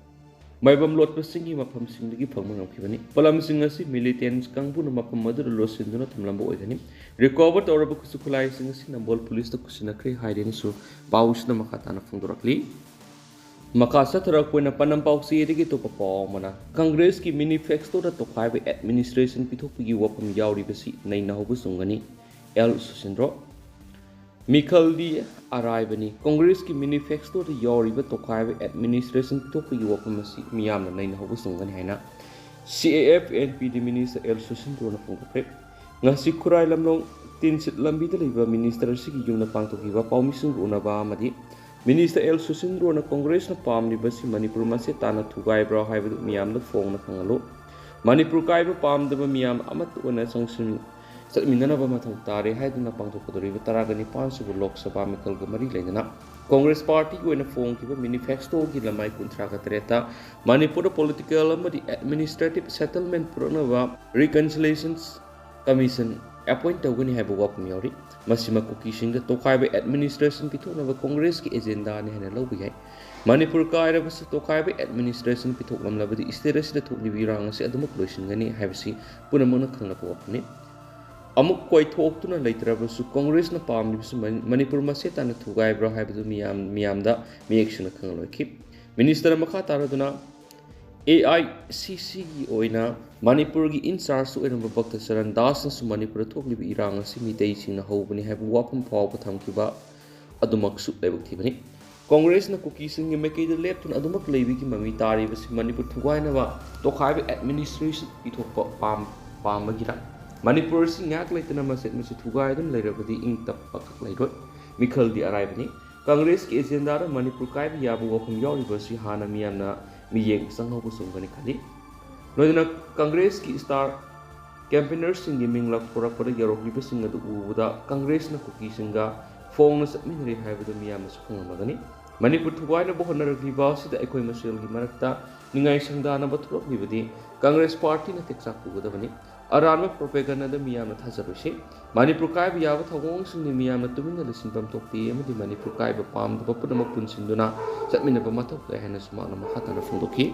ꯃꯥꯏꯕꯝ ꯂꯣꯠꯄꯁꯤꯡꯒꯤ ꯃꯐꯝꯁꯤꯡꯗꯒꯤ ꯐꯪꯕ ꯉꯝꯈꯤꯕꯅꯤ꯫ ꯄꯣꯠꯂꯝꯁꯤꯡ ꯑꯁꯤ ꯃꯤꯂꯤꯇꯦꯟꯠꯁ ꯀꯥꯡꯕꯨꯅ ꯃꯐꯝ ꯑꯗꯨꯗ ꯂꯣꯠꯁꯤꯟꯗꯨꯅ ꯊꯝꯂꯝꯕ ꯑꯣꯏꯒꯅꯤ꯫ ꯔꯤꯀꯣꯚꯔ ꯇꯧꯔꯕ ꯈꯨꯠꯁꯨ ꯈꯨꯠꯂꯥꯏꯁꯤꯡ ꯑꯁꯤ ꯅꯝꯕꯣꯜ ꯄꯨꯂꯤꯁꯇ ꯈꯨꯠꯁꯤꯟꯅꯈ꯭ꯔꯦ ꯍꯥꯏꯔꯦꯅꯁꯨ ꯄꯥꯎꯁꯤꯅ ꯃꯈꯥ ꯇꯥꯅ ꯐꯣꯡꯗꯣꯔꯛꯂꯤ꯫ ꯃꯈꯥ ꯆꯠꯊꯔꯛꯄ ꯑꯣꯏꯅ ꯄꯥꯟꯗꯝ ꯄꯥꯎꯆꯦꯗꯒꯤ ꯑꯇꯣꯞꯄ ꯄꯥꯎ ꯑꯃꯅ, ꯀꯪꯒ꯭ꯔꯦꯁꯀꯤ ꯃꯦꯅꯤꯐꯦꯁꯇꯣꯗ ꯇꯣꯈꯥꯏꯕ ꯑꯦꯗꯃꯤꯅꯤꯁꯇ꯭ꯔꯦꯁꯟ ꯄꯤꯊꯣꯛꯄꯒꯤ ꯋꯥꯐꯝ ꯌꯥꯎꯔꯤꯕꯁꯤ ꯅꯩꯅꯍꯧꯕ ꯆꯨꯝꯒꯅꯤ, ꯑꯦꯜ ꯁꯨꯁꯤꯟꯗ꯭ꯔꯣ꯫ ꯃꯤꯈꯜꯗꯤ ꯑꯔꯥꯏꯕꯅꯤ, ꯀꯪꯒ꯭ꯔꯦꯁꯀꯤ ꯃꯦꯅꯤꯐꯦꯁꯇꯣꯗ ꯌꯥꯎꯔꯤꯕ ꯇꯣꯈꯥꯏꯕ ꯑꯦꯗꯃꯤꯅꯤꯁꯇ꯭ꯔꯦꯁꯟ ꯄꯤꯊꯣꯛꯄꯒꯤ ꯋꯥꯐꯝ ꯑꯁꯤ ꯃꯤꯌꯥꯝꯅ ꯅꯩꯅꯍꯧꯕ ꯆꯨꯝꯒꯅꯤ ꯍꯥꯏꯅ ꯁꯤ ꯑꯦ ꯑꯦꯐ ꯑꯦꯟ ꯄꯤꯗꯤ ꯃꯤꯅꯤꯁꯇꯔ ꯑꯦꯜ ꯁꯨꯁꯤꯟꯗ꯭ꯔꯣꯅ ꯐꯣꯡꯗꯣꯛꯈ꯭ꯔꯦ꯫ ꯉꯁꯤ ꯈꯨꯔꯥꯏ ꯂꯝꯂꯣꯡ ꯇꯤꯟꯁꯤꯠ ꯂꯝꯕꯤꯗ ꯂꯩꯕ ꯃꯤꯅꯤꯁꯇꯔ ꯑꯁꯤꯒꯤ ꯌꯨꯝꯗ ꯄꯥꯡꯊꯣꯛꯈꯤꯕ ꯄꯥꯎꯃꯤꯁꯤꯡꯒ ꯎꯅꯕ ꯑꯃꯗꯤ ꯃꯤꯅꯤꯁꯇꯔ ꯑꯦꯜ ꯁꯨꯁꯤꯟꯗ꯭ꯔꯣꯅ ꯀꯪꯒ꯭ꯔꯦꯁꯅ ꯄꯥꯝꯂꯤꯕꯁꯤ ꯃꯅꯤꯄꯨꯔ ꯃꯆꯦꯠ ꯇꯥꯅ ꯊꯨꯒꯥꯏꯕ꯭ꯔꯥ ꯍꯥꯏꯕꯗꯨ ꯃꯤꯌꯥꯝꯗ ꯐꯣꯡꯅ ꯈꯪꯍꯜꯂꯨ꯫ ꯃꯅꯤꯄꯨꯔ ꯀꯥꯏꯕ ꯄꯥꯝꯗꯕ ꯃꯤꯌꯥꯝ ꯑꯃꯠꯇ ꯑꯣꯏꯅ ꯆꯪꯁꯤꯟ-, ꯆꯠꯃꯤꯟꯅꯅꯕ ꯃꯊꯧ ꯇꯥꯔꯦ ꯍꯥꯏꯗꯨꯅ ꯄꯥꯡꯊꯣꯛꯀꯗꯧꯔꯤꯕ ꯇꯔꯥꯒ ꯅꯤꯄꯥꯟ ꯁꯨꯕ ꯂꯣꯛ ꯁꯚꯥ ꯃꯤꯈꯜꯒ ꯃꯔꯤ ꯂꯩꯅꯅ ꯀꯪꯒ꯭ꯔꯦꯁ ꯄꯥꯔꯇꯤꯒꯤ ꯑꯣꯏꯅ ꯐꯣꯡꯈꯤꯕ ꯃꯦꯅꯤꯐꯦꯁꯇꯣꯒꯤ ꯂꯃꯥꯏ ꯀꯨꯟꯊ꯭ꯔꯥꯒ ꯇꯔꯦꯠꯇ ꯃꯅꯤꯄꯨꯔꯗ ꯄꯣꯂꯤꯇꯤꯀꯦꯜ ꯑꯃꯗꯤ ꯑꯦꯗꯃꯤꯅꯤꯁꯇ꯭ꯔꯦꯇꯤꯚ ꯁꯦꯇꯜꯃꯦꯟ ꯄꯨꯔꯛꯅꯕ ꯔꯤꯀꯟꯁꯤꯂꯦꯁꯟ ꯀꯃꯤꯁꯟ ꯑꯦꯄꯣꯏꯟꯠ ꯇꯧꯒꯅꯤ ꯍꯥꯏꯕ ꯋꯥꯐꯝ ꯌꯥꯎꯔꯤ꯫ ꯃꯁꯤꯃꯛ ꯀꯨꯀꯤꯁꯤꯡꯗ ꯇꯣꯈꯥꯏꯕ ꯑꯦꯗꯃꯤꯅꯤꯁꯇ꯭ꯔꯦꯁꯟ ꯄꯤꯊꯣꯛꯅꯕ ꯀꯪꯒ꯭ꯔꯦꯁꯀꯤ ꯑꯦꯖꯦꯟꯗꯥꯅꯤ ꯍꯥꯏꯅ ꯂꯧꯕ ꯌꯥꯏ꯫ ꯃꯅꯤꯄꯨꯔ ꯀꯥꯏꯔꯕꯁꯨ ꯇꯣꯈꯥꯏꯕ ꯑꯦꯗꯃꯤꯅꯤꯁꯇ꯭ꯔꯦꯁꯟ ꯄꯤꯊꯣꯛꯂꯝꯂꯕꯗꯤ ꯁ꯭ꯇꯦꯠ ꯑꯁꯤꯗ ꯊꯣꯛꯂꯤꯕ ꯏꯔꯥꯡ ꯑꯁꯤ ꯑꯗꯨꯃꯛ ꯂꯣꯏꯁꯤꯟꯒꯅꯤ ꯍꯥꯏꯕꯁꯤ ꯄꯨꯝꯅꯃꯛꯅ ꯈꯪꯂꯕ ꯋꯥꯐꯝꯅꯤ꯫ ꯑꯃꯨꯛ ꯀꯣꯏꯊꯣꯛꯇꯨꯅ ꯂꯩꯇ꯭ꯔꯕꯁꯨ ꯀꯣꯡꯒ꯭ꯔꯦꯁꯅ ꯄꯥꯝꯂꯤꯕꯁꯤ ꯃꯅꯤ-, ꯃꯅꯤꯄꯨꯔ ꯃꯁꯦ ꯇꯥꯅ ꯊꯨꯒꯥꯏꯕ꯭ꯔꯥ ꯍꯥꯏꯕꯗꯨ ꯃꯤꯌꯥꯝ, ꯃꯤꯌꯥꯝꯗ ꯃꯌꯦꯛ ꯁꯦꯡꯅ ꯈꯪꯍꯜꯂꯣꯏꯈꯤ꯫ ꯃꯤꯅꯤꯁꯇꯔ ꯃꯈꯥ ꯇꯥꯔꯗꯨꯅ ꯑꯦ ꯑꯥꯏ ꯁꯤ ꯁꯤꯒꯤ ꯑꯣꯏꯅ ꯃꯅꯤꯄꯨꯔꯒꯤ ꯏꯟꯆꯥꯔꯖ ꯑꯣꯏꯔꯝꯕ ꯚꯛꯇ ꯆꯔꯟ ꯗꯥꯁꯅꯁꯨ ꯃꯅꯤꯄꯨꯔꯗ ꯊꯣꯛꯂꯤꯕ ꯏꯔꯥꯡ ꯑꯁꯤ ꯃꯤꯇꯩꯁꯤꯡꯅ ꯍꯧꯕꯅꯤ ꯍꯥꯏꯕ ꯋꯥꯐꯝ ꯐꯥꯎꯕ ꯊꯝꯈꯤꯕ ꯑꯗꯨꯃꯛꯁꯨ ꯂꯥꯏꯕꯛ ꯊꯤꯕꯅꯤ꯫ ꯀꯣꯡꯒ꯭ꯔꯦꯁꯅ ꯀꯨꯀꯤꯁꯤꯡꯒꯤ ꯃꯥꯏꯀꯩꯗ ꯂꯦꯞꯇꯨꯅ ꯑꯗꯨꯃꯛ ꯂꯩꯕꯒꯤ ꯃꯃꯤ ꯇꯥꯔꯤꯕꯁꯤ ꯃꯅꯤꯄꯨꯔ ꯊꯨꯒꯥꯏꯅꯕ ꯇꯣꯈꯥꯏꯕ ꯑꯦꯗꯃꯤꯅꯤꯁꯇ꯭ꯔꯦꯁꯟ ꯄꯤꯊꯣꯛꯄ ꯄꯥꯝ-, ꯄꯥꯝꯕꯒꯤꯔ? ꯃꯅꯤꯄꯨꯔ ꯑꯁꯤ ꯉꯥꯏꯍꯥꯛ ꯂꯩꯇꯅ ꯃꯆꯦꯠ ꯃꯆꯦꯠ ꯊꯨꯒꯥꯏꯗꯨꯅ ꯂꯩꯔꯕꯗꯤ ꯏꯪ ꯇꯞꯄ ꯈꯛ ꯂꯩꯔꯣꯏ꯫ ꯃꯤꯈꯜꯗꯤ ꯑꯔꯥꯏꯕꯅꯤ꯫ ꯀꯪꯒ꯭ꯔꯦꯁꯀꯤ ꯑꯦꯖꯦꯟꯗꯥꯗ ꯃꯅꯤꯄꯨꯔ ꯀꯥꯏꯕ ꯌꯥꯕ ꯋꯥꯐꯝ ꯌꯥꯎꯔꯤꯕ ꯑꯁꯤ ꯍꯥꯟꯅ ꯃꯤꯌꯥꯝꯅ ꯃꯤꯠꯌꯦꯡ ꯆꯪꯍꯧꯕ ꯆꯨꯝꯒꯅꯤ ꯈꯜꯂꯤ꯫ ꯂꯣꯏꯅꯅ ꯀꯪꯒ꯭ꯔꯦꯁꯀꯤ ꯁ꯭ꯇꯥꯔ ꯀꯦꯝꯄꯦꯅꯔꯁꯤꯡꯒꯤ ꯃꯤꯡ ꯂꯥꯎꯊꯣꯔꯛꯄꯗ ꯌꯧꯔꯛꯂꯤꯕꯁꯤꯡ ꯑꯗꯨ ꯎꯕꯗ ꯀꯪꯒ꯭ꯔꯦꯁꯅ ꯀꯨꯀꯤꯁꯤꯡꯒ ꯐꯣꯡꯅ ꯆꯠꯃꯤꯟꯅꯔꯤ ꯍꯥꯏꯕꯗꯨ ꯃꯤꯌꯥꯝꯅꯁꯨ ꯈꯪꯂꯝꯃꯒꯅꯤ꯫ ꯃꯅꯤꯄꯨꯔ ꯊꯨꯒꯥꯏꯅꯕ ꯍꯣꯠꯅꯔꯛꯂꯤꯕ ꯑꯁꯤꯗ ꯑꯩꯈꯣꯏ ꯃꯁꯦꯜꯒꯤ ꯃꯔꯛꯇ ꯅꯤꯡꯉꯥꯏ ꯁꯪꯗꯥꯅꯕ ꯊꯣꯛꯂꯛꯂꯤꯕꯗꯤ ꯀꯪꯒ꯭ꯔꯦꯁ ꯄꯥꯔꯇꯤꯅ ꯇꯦꯛꯆꯥꯛ ꯄꯨꯒꯗꯕꯅꯤ꯫ ꯑꯔꯥꯟꯕ ꯄ꯭ꯔꯣꯄꯦꯒꯟꯗꯥꯗ ꯃꯤꯌꯥꯝꯅ ꯊꯥꯖꯔꯣꯏꯁꯤ꯫ ꯃꯅꯤꯄꯨꯔ ꯀꯥꯏꯕ ꯌꯥꯕ ꯊꯧꯑꯣꯡꯁꯤꯡꯗꯤ ꯃꯤꯌꯥꯝꯅ ꯇꯨꯃꯤꯟꯅ ꯂꯩꯁꯤꯟꯐꯝ ꯊꯣꯛꯇꯦ ꯑꯃꯗꯤ ꯃꯅꯤꯄꯨꯔ ꯀꯥꯏꯕ ꯄꯥꯝꯗꯕ ꯄꯨꯝꯅꯃꯛ ꯄꯨꯟꯁꯤꯟꯗꯨꯅ ꯆꯠꯃꯤꯟꯅꯕ ꯃꯊꯧ ꯇꯥꯏ ꯍꯥꯏꯅꯁꯨ ꯃꯍꯥꯛꯅ ꯃꯈꯥ ꯇꯥꯅ ꯐꯣꯡꯗꯣꯛꯈꯤ꯫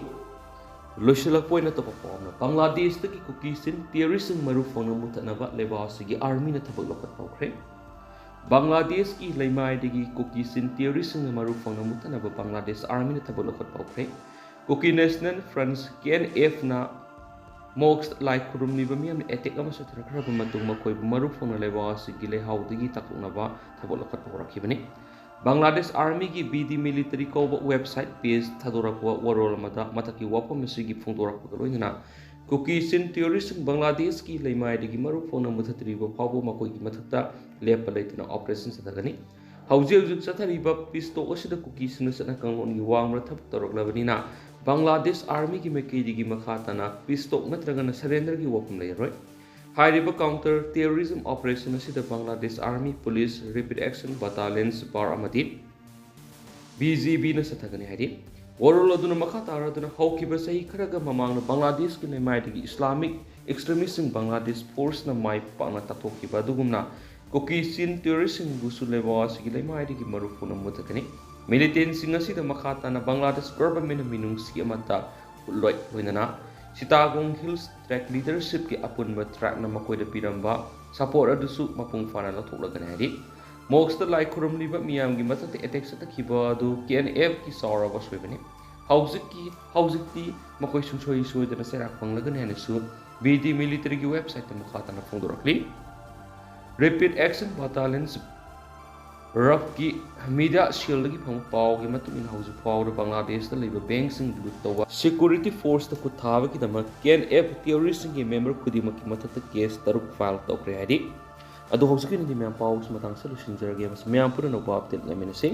ꯂꯣꯏꯁꯤꯜꯂꯛꯄ ꯑꯣꯏꯅ ꯑꯇꯣꯞꯄ ꯄꯥꯎ ꯑꯃꯅ, ꯕꯪꯒ꯭ꯂꯥꯗꯦꯁꯇꯒꯤ ꯀꯨꯀꯤꯁꯤꯡ ꯇꯦꯔꯣꯔꯤꯁꯁꯤꯡ ꯃꯔꯨ ꯐꯪꯅ ꯃꯨꯊꯠꯅꯕ ꯂꯩꯕꯥꯛ ꯑꯁꯤꯒꯤ ꯑꯥꯔꯃꯤꯅ ꯊꯕꯛ ꯂꯧꯈꯠꯄ ꯍꯧꯈ꯭ꯔꯦ꯫ ꯕꯪꯒ꯭ꯂꯥꯗꯦꯁꯀꯤ ꯂꯩꯃꯥꯏꯗꯒꯤ ꯀꯨꯀꯤꯁꯤꯡ ꯇꯦꯔꯣꯔꯤꯁꯁꯤꯡꯅ ꯃꯔꯨ ꯐꯪꯅ ꯃꯨꯊꯠꯅꯕ ꯕꯪꯒ꯭ꯂꯥꯗꯦꯁ ꯑꯥꯔꯃꯤꯅ ꯊꯕꯛ ꯂꯧꯈꯠꯄ ꯍꯧꯈ꯭ꯔꯦ꯫ ꯀꯨꯀꯤ ꯅꯦꯁꯅꯦꯜ ꯐ꯭ꯔꯟꯁ, ꯀꯦ ꯑꯦꯟ ꯑꯦꯐꯅ ꯃꯣꯛꯁꯇ ꯂꯥꯏ ꯈꯨꯔꯨꯝꯂꯤꯕ ꯃꯤꯌꯥꯝꯅ ꯑꯦꯇꯦꯛ ꯑꯃ ꯆꯠꯊꯔꯛꯈ꯭ꯔꯕ ꯃꯇꯨꯡ ꯃꯈꯣꯏꯕꯨ ꯃꯔꯨ ꯐꯪꯅ ꯂꯩꯕꯥꯛ ꯑꯁꯤꯒꯤ ꯂꯩꯍꯥꯎꯗꯒꯤ ꯇꯥꯛꯊꯣꯛꯅꯕ ꯊꯕꯛ ꯂꯧꯈꯠꯄ ꯍꯧꯔꯛꯈꯤꯕꯅꯤ꯫ ꯕꯪꯒ꯭ꯂꯥꯗꯦꯁ ꯑꯥꯔꯃꯤꯒꯤ ꯕꯤ ꯗꯤ ꯃꯤꯂꯤꯇꯔꯤ ꯀꯧꯕ ꯋꯦꯕꯁꯥꯏꯠ ꯄꯦꯖ ꯊꯥꯗꯣꯔꯛꯄ ꯋꯥꯔꯣꯜ ꯑꯃꯗ ꯃꯊꯛꯀꯤ ꯋꯥꯐꯝ ꯑꯁꯤꯒꯤ ꯐꯣꯡꯗꯣꯔꯛꯄꯒ ꯂꯣꯏꯅꯅ ꯀꯨꯀꯤ ꯆꯤꯟ ꯇꯦꯔꯣꯔꯤꯁꯁꯤꯡ ꯕꯪꯒ꯭ꯂꯥꯗꯦꯁꯀꯤ ꯂꯩꯃꯥꯏꯗꯒꯤ ꯃꯔꯨ ꯐꯪꯅ ꯃꯨꯊꯠꯇ꯭ꯔꯤꯕ ꯐꯥꯎꯕ ꯃꯈꯣꯏꯒꯤ ꯃꯊꯛꯇ ꯂꯦꯞꯄ ꯂꯩꯇꯅ ꯑꯣꯄꯔꯦꯁꯟ ꯆꯠꯊꯒꯅꯤ꯫ ꯍꯧꯖꯤꯛ ꯍꯧꯖꯤꯛ ꯆꯠꯊꯔꯤꯕ ꯄꯤꯁ ꯇꯣꯛ ꯑꯁꯤꯗ ꯀꯨꯀꯤꯁꯤꯡꯅ ꯆꯠꯅ ꯀꯥꯡꯂꯣꯟꯒꯤ ꯋꯥꯡꯃꯗ ꯊꯕꯛ ꯇꯧꯔꯛꯂꯕꯅꯤꯅ ꯕꯪꯒ꯭ꯂꯥꯗꯦꯁ ꯑꯥꯔꯃꯤꯒꯤ ꯃꯥꯏꯀꯩꯗꯒꯤ ꯃꯈꯥ ꯇꯥꯅ ꯄꯤꯁ ꯇꯣꯛ ꯅꯠꯇ꯭ꯔꯒꯅ ꯁꯔꯦꯟꯗꯔꯒꯤ ꯋꯥꯐꯝ ꯂꯩꯔꯔꯣꯏ꯫ ꯍꯥꯏꯔꯤꯕ ꯀꯥꯎꯟꯇꯔ ꯇꯦꯔꯣꯔꯤꯖꯝ ꯑꯣꯄꯔꯦꯁꯟ ꯑꯁꯤꯗ Bangladesh army, police, rapid action battalions, ꯕꯥꯔ ꯑꯃꯗꯤ ꯕꯤ ꯖꯤ ꯕꯤꯅ ꯆꯠꯊꯒꯅꯤ ꯍꯥꯏꯔꯤ꯫ ꯋꯥꯔꯣꯜ ꯑꯗꯨꯅ ꯃꯈꯥ ꯇꯥꯔꯗꯨꯅ ꯍꯧꯈꯤꯕ ꯆꯍꯤ ꯈꯔꯒ ꯃꯃꯥꯡꯗ ꯕꯪꯒ꯭ꯂꯥꯗꯦꯁꯀꯤ ꯂꯩꯃꯥꯏꯗꯒꯤ ꯏꯁꯂꯥꯃꯤꯛ ꯑꯦꯛꯁꯇ꯭ꯔꯤꯃꯤꯁ꯭ꯠꯁꯤꯡ ꯕꯪꯒ꯭ꯂꯥꯗꯦꯁ ꯐꯣꯔꯁꯅ ꯃꯥꯏ ꯄꯥꯛꯅ ꯇꯛꯊꯣꯛꯈꯤꯕ ꯑꯗꯨꯒꯨꯝꯅ ꯀꯨꯀꯤ ꯆꯤꯟ ꯇꯦꯔꯣꯔꯤꯁ꯭ꯠꯁꯤꯡꯕꯨꯁꯨ ꯂꯩꯕꯥꯛ ꯑꯁꯤꯒꯤ ꯂꯩꯃꯥꯏꯗꯒꯤ ꯃꯔꯨ ꯐꯨꯅ ꯃꯨꯊꯠꯀꯅꯤ꯫ ꯃꯤꯂꯤꯇꯦꯟꯠꯁꯤꯡ ꯑꯁꯤꯗ ꯃꯈꯥ ꯇꯥꯅ ꯕꯪꯒ꯭ꯂꯥꯗꯦꯁ ꯒꯚꯔꯟꯃꯦꯟꯠꯅ ꯃꯤꯅꯨꯡꯁꯤ ꯑꯃꯠꯇ ꯎꯠꯂꯣꯏ꯫ ꯂꯣꯏꯅꯅ ꯁꯤꯇꯥꯒꯣꯡ ꯍꯤꯜꯁ ꯇ꯭ꯔꯦꯛ ꯂꯤꯗꯔꯁꯤꯞꯀꯤ ꯑꯄꯨꯟꯕ ꯇ꯭ꯔꯦꯛꯅ ꯃꯈꯣꯏꯗ ꯄꯤꯔꯝꯕ ꯁꯄꯣꯔꯠ ꯑꯗꯨꯁꯨ ꯃꯄꯨꯡ ꯐꯥꯅ ꯂꯧꯊꯣꯛꯂꯒꯅꯤ ꯍꯥꯏꯔꯤ꯫ ꯃꯣꯁꯛꯇ ꯂꯥꯏ ꯈꯨꯔꯨꯝꯂꯤꯕ ꯃꯤꯌꯥꯝꯒꯤ ꯃꯊꯛꯇ ꯑꯦꯇꯦꯛ ꯆꯠꯊꯈꯤꯕ ꯑꯗꯨ ꯀꯦ ꯑꯦꯟ ꯑꯦꯐꯀꯤ ꯆꯥꯎꯔꯕ ꯑꯁꯣꯏꯕꯅꯤ꯫ ꯍꯧꯖꯤꯛꯀꯤ ꯍꯧꯖꯤꯛꯇꯤ ꯃꯈꯣꯏ ꯁꯨꯡꯁꯣꯏ ꯁꯣꯏꯗꯅ ꯆꯩꯔꯥꯛ ꯐꯪꯂꯒꯅꯤ ꯍꯥꯏꯅꯁꯨ ꯕꯤ ꯗꯤ ꯃꯤꯂꯤꯇꯔꯤꯒꯤ ꯋꯦꯕꯁꯥꯏꯠꯇ ꯃꯈꯥ ꯇꯥꯅ ꯐꯣꯡꯗꯣꯔꯛꯂꯤ꯫ ꯔꯦꯄꯤꯗ ꯑꯦꯛꯁꯟ ꯕꯇꯥꯂꯤꯌꯟꯁ ꯔꯐꯀꯤ ꯃꯤꯗꯤꯌꯥ ꯁꯦꯜꯗꯒꯤ ꯐꯪꯕ ꯄꯥꯎꯒꯤ ꯃꯇꯨꯡ ꯏꯟꯅ ꯍꯧꯖꯤꯛ ꯐꯥꯎꯕꯗ ꯕꯪꯒ꯭ꯂꯥꯗꯦꯁꯇ ꯂꯩꯕ ꯕꯦꯡꯛꯁꯤꯡ ꯂꯨꯠ ꯇꯧꯕ, ꯁꯦꯀ꯭ꯌꯨꯔꯤꯇꯤ ꯐꯣꯔꯁꯇ ꯈꯨꯠ ꯊꯥꯕꯒꯤꯗꯃꯛ ꯀꯦ ꯑꯦꯟ ꯑꯦꯐ ꯇꯦꯔꯣꯔꯤꯁꯁꯤꯡꯒꯤ ꯃꯦꯝꯕꯔ ꯈꯨꯗꯤꯡꯃꯛꯀꯤ ꯃꯊꯛꯇ ꯀꯦꯁ ꯇꯔꯨꯛ ꯐꯥꯏꯜ ꯇꯧꯈ꯭ꯔꯦ ꯍꯥꯏꯔꯤ꯫ ꯑꯗꯣ ꯍꯧꯖꯤꯛꯀꯤ ꯑꯣꯏꯅꯗꯤ ꯃꯌꯥꯝ ꯄꯥꯎꯁꯤ ꯃꯇꯥꯡꯁꯤꯗ ꯂꯣꯏꯁꯤꯟꯖꯔꯒꯦ꯫ ꯃꯁꯤ ꯃꯌꯥꯝ ꯄꯨꯟꯅ ꯑꯅꯧꯕ ꯑꯞꯗꯦꯠ ꯂꯩꯃꯤꯟꯅꯁꯤ꯫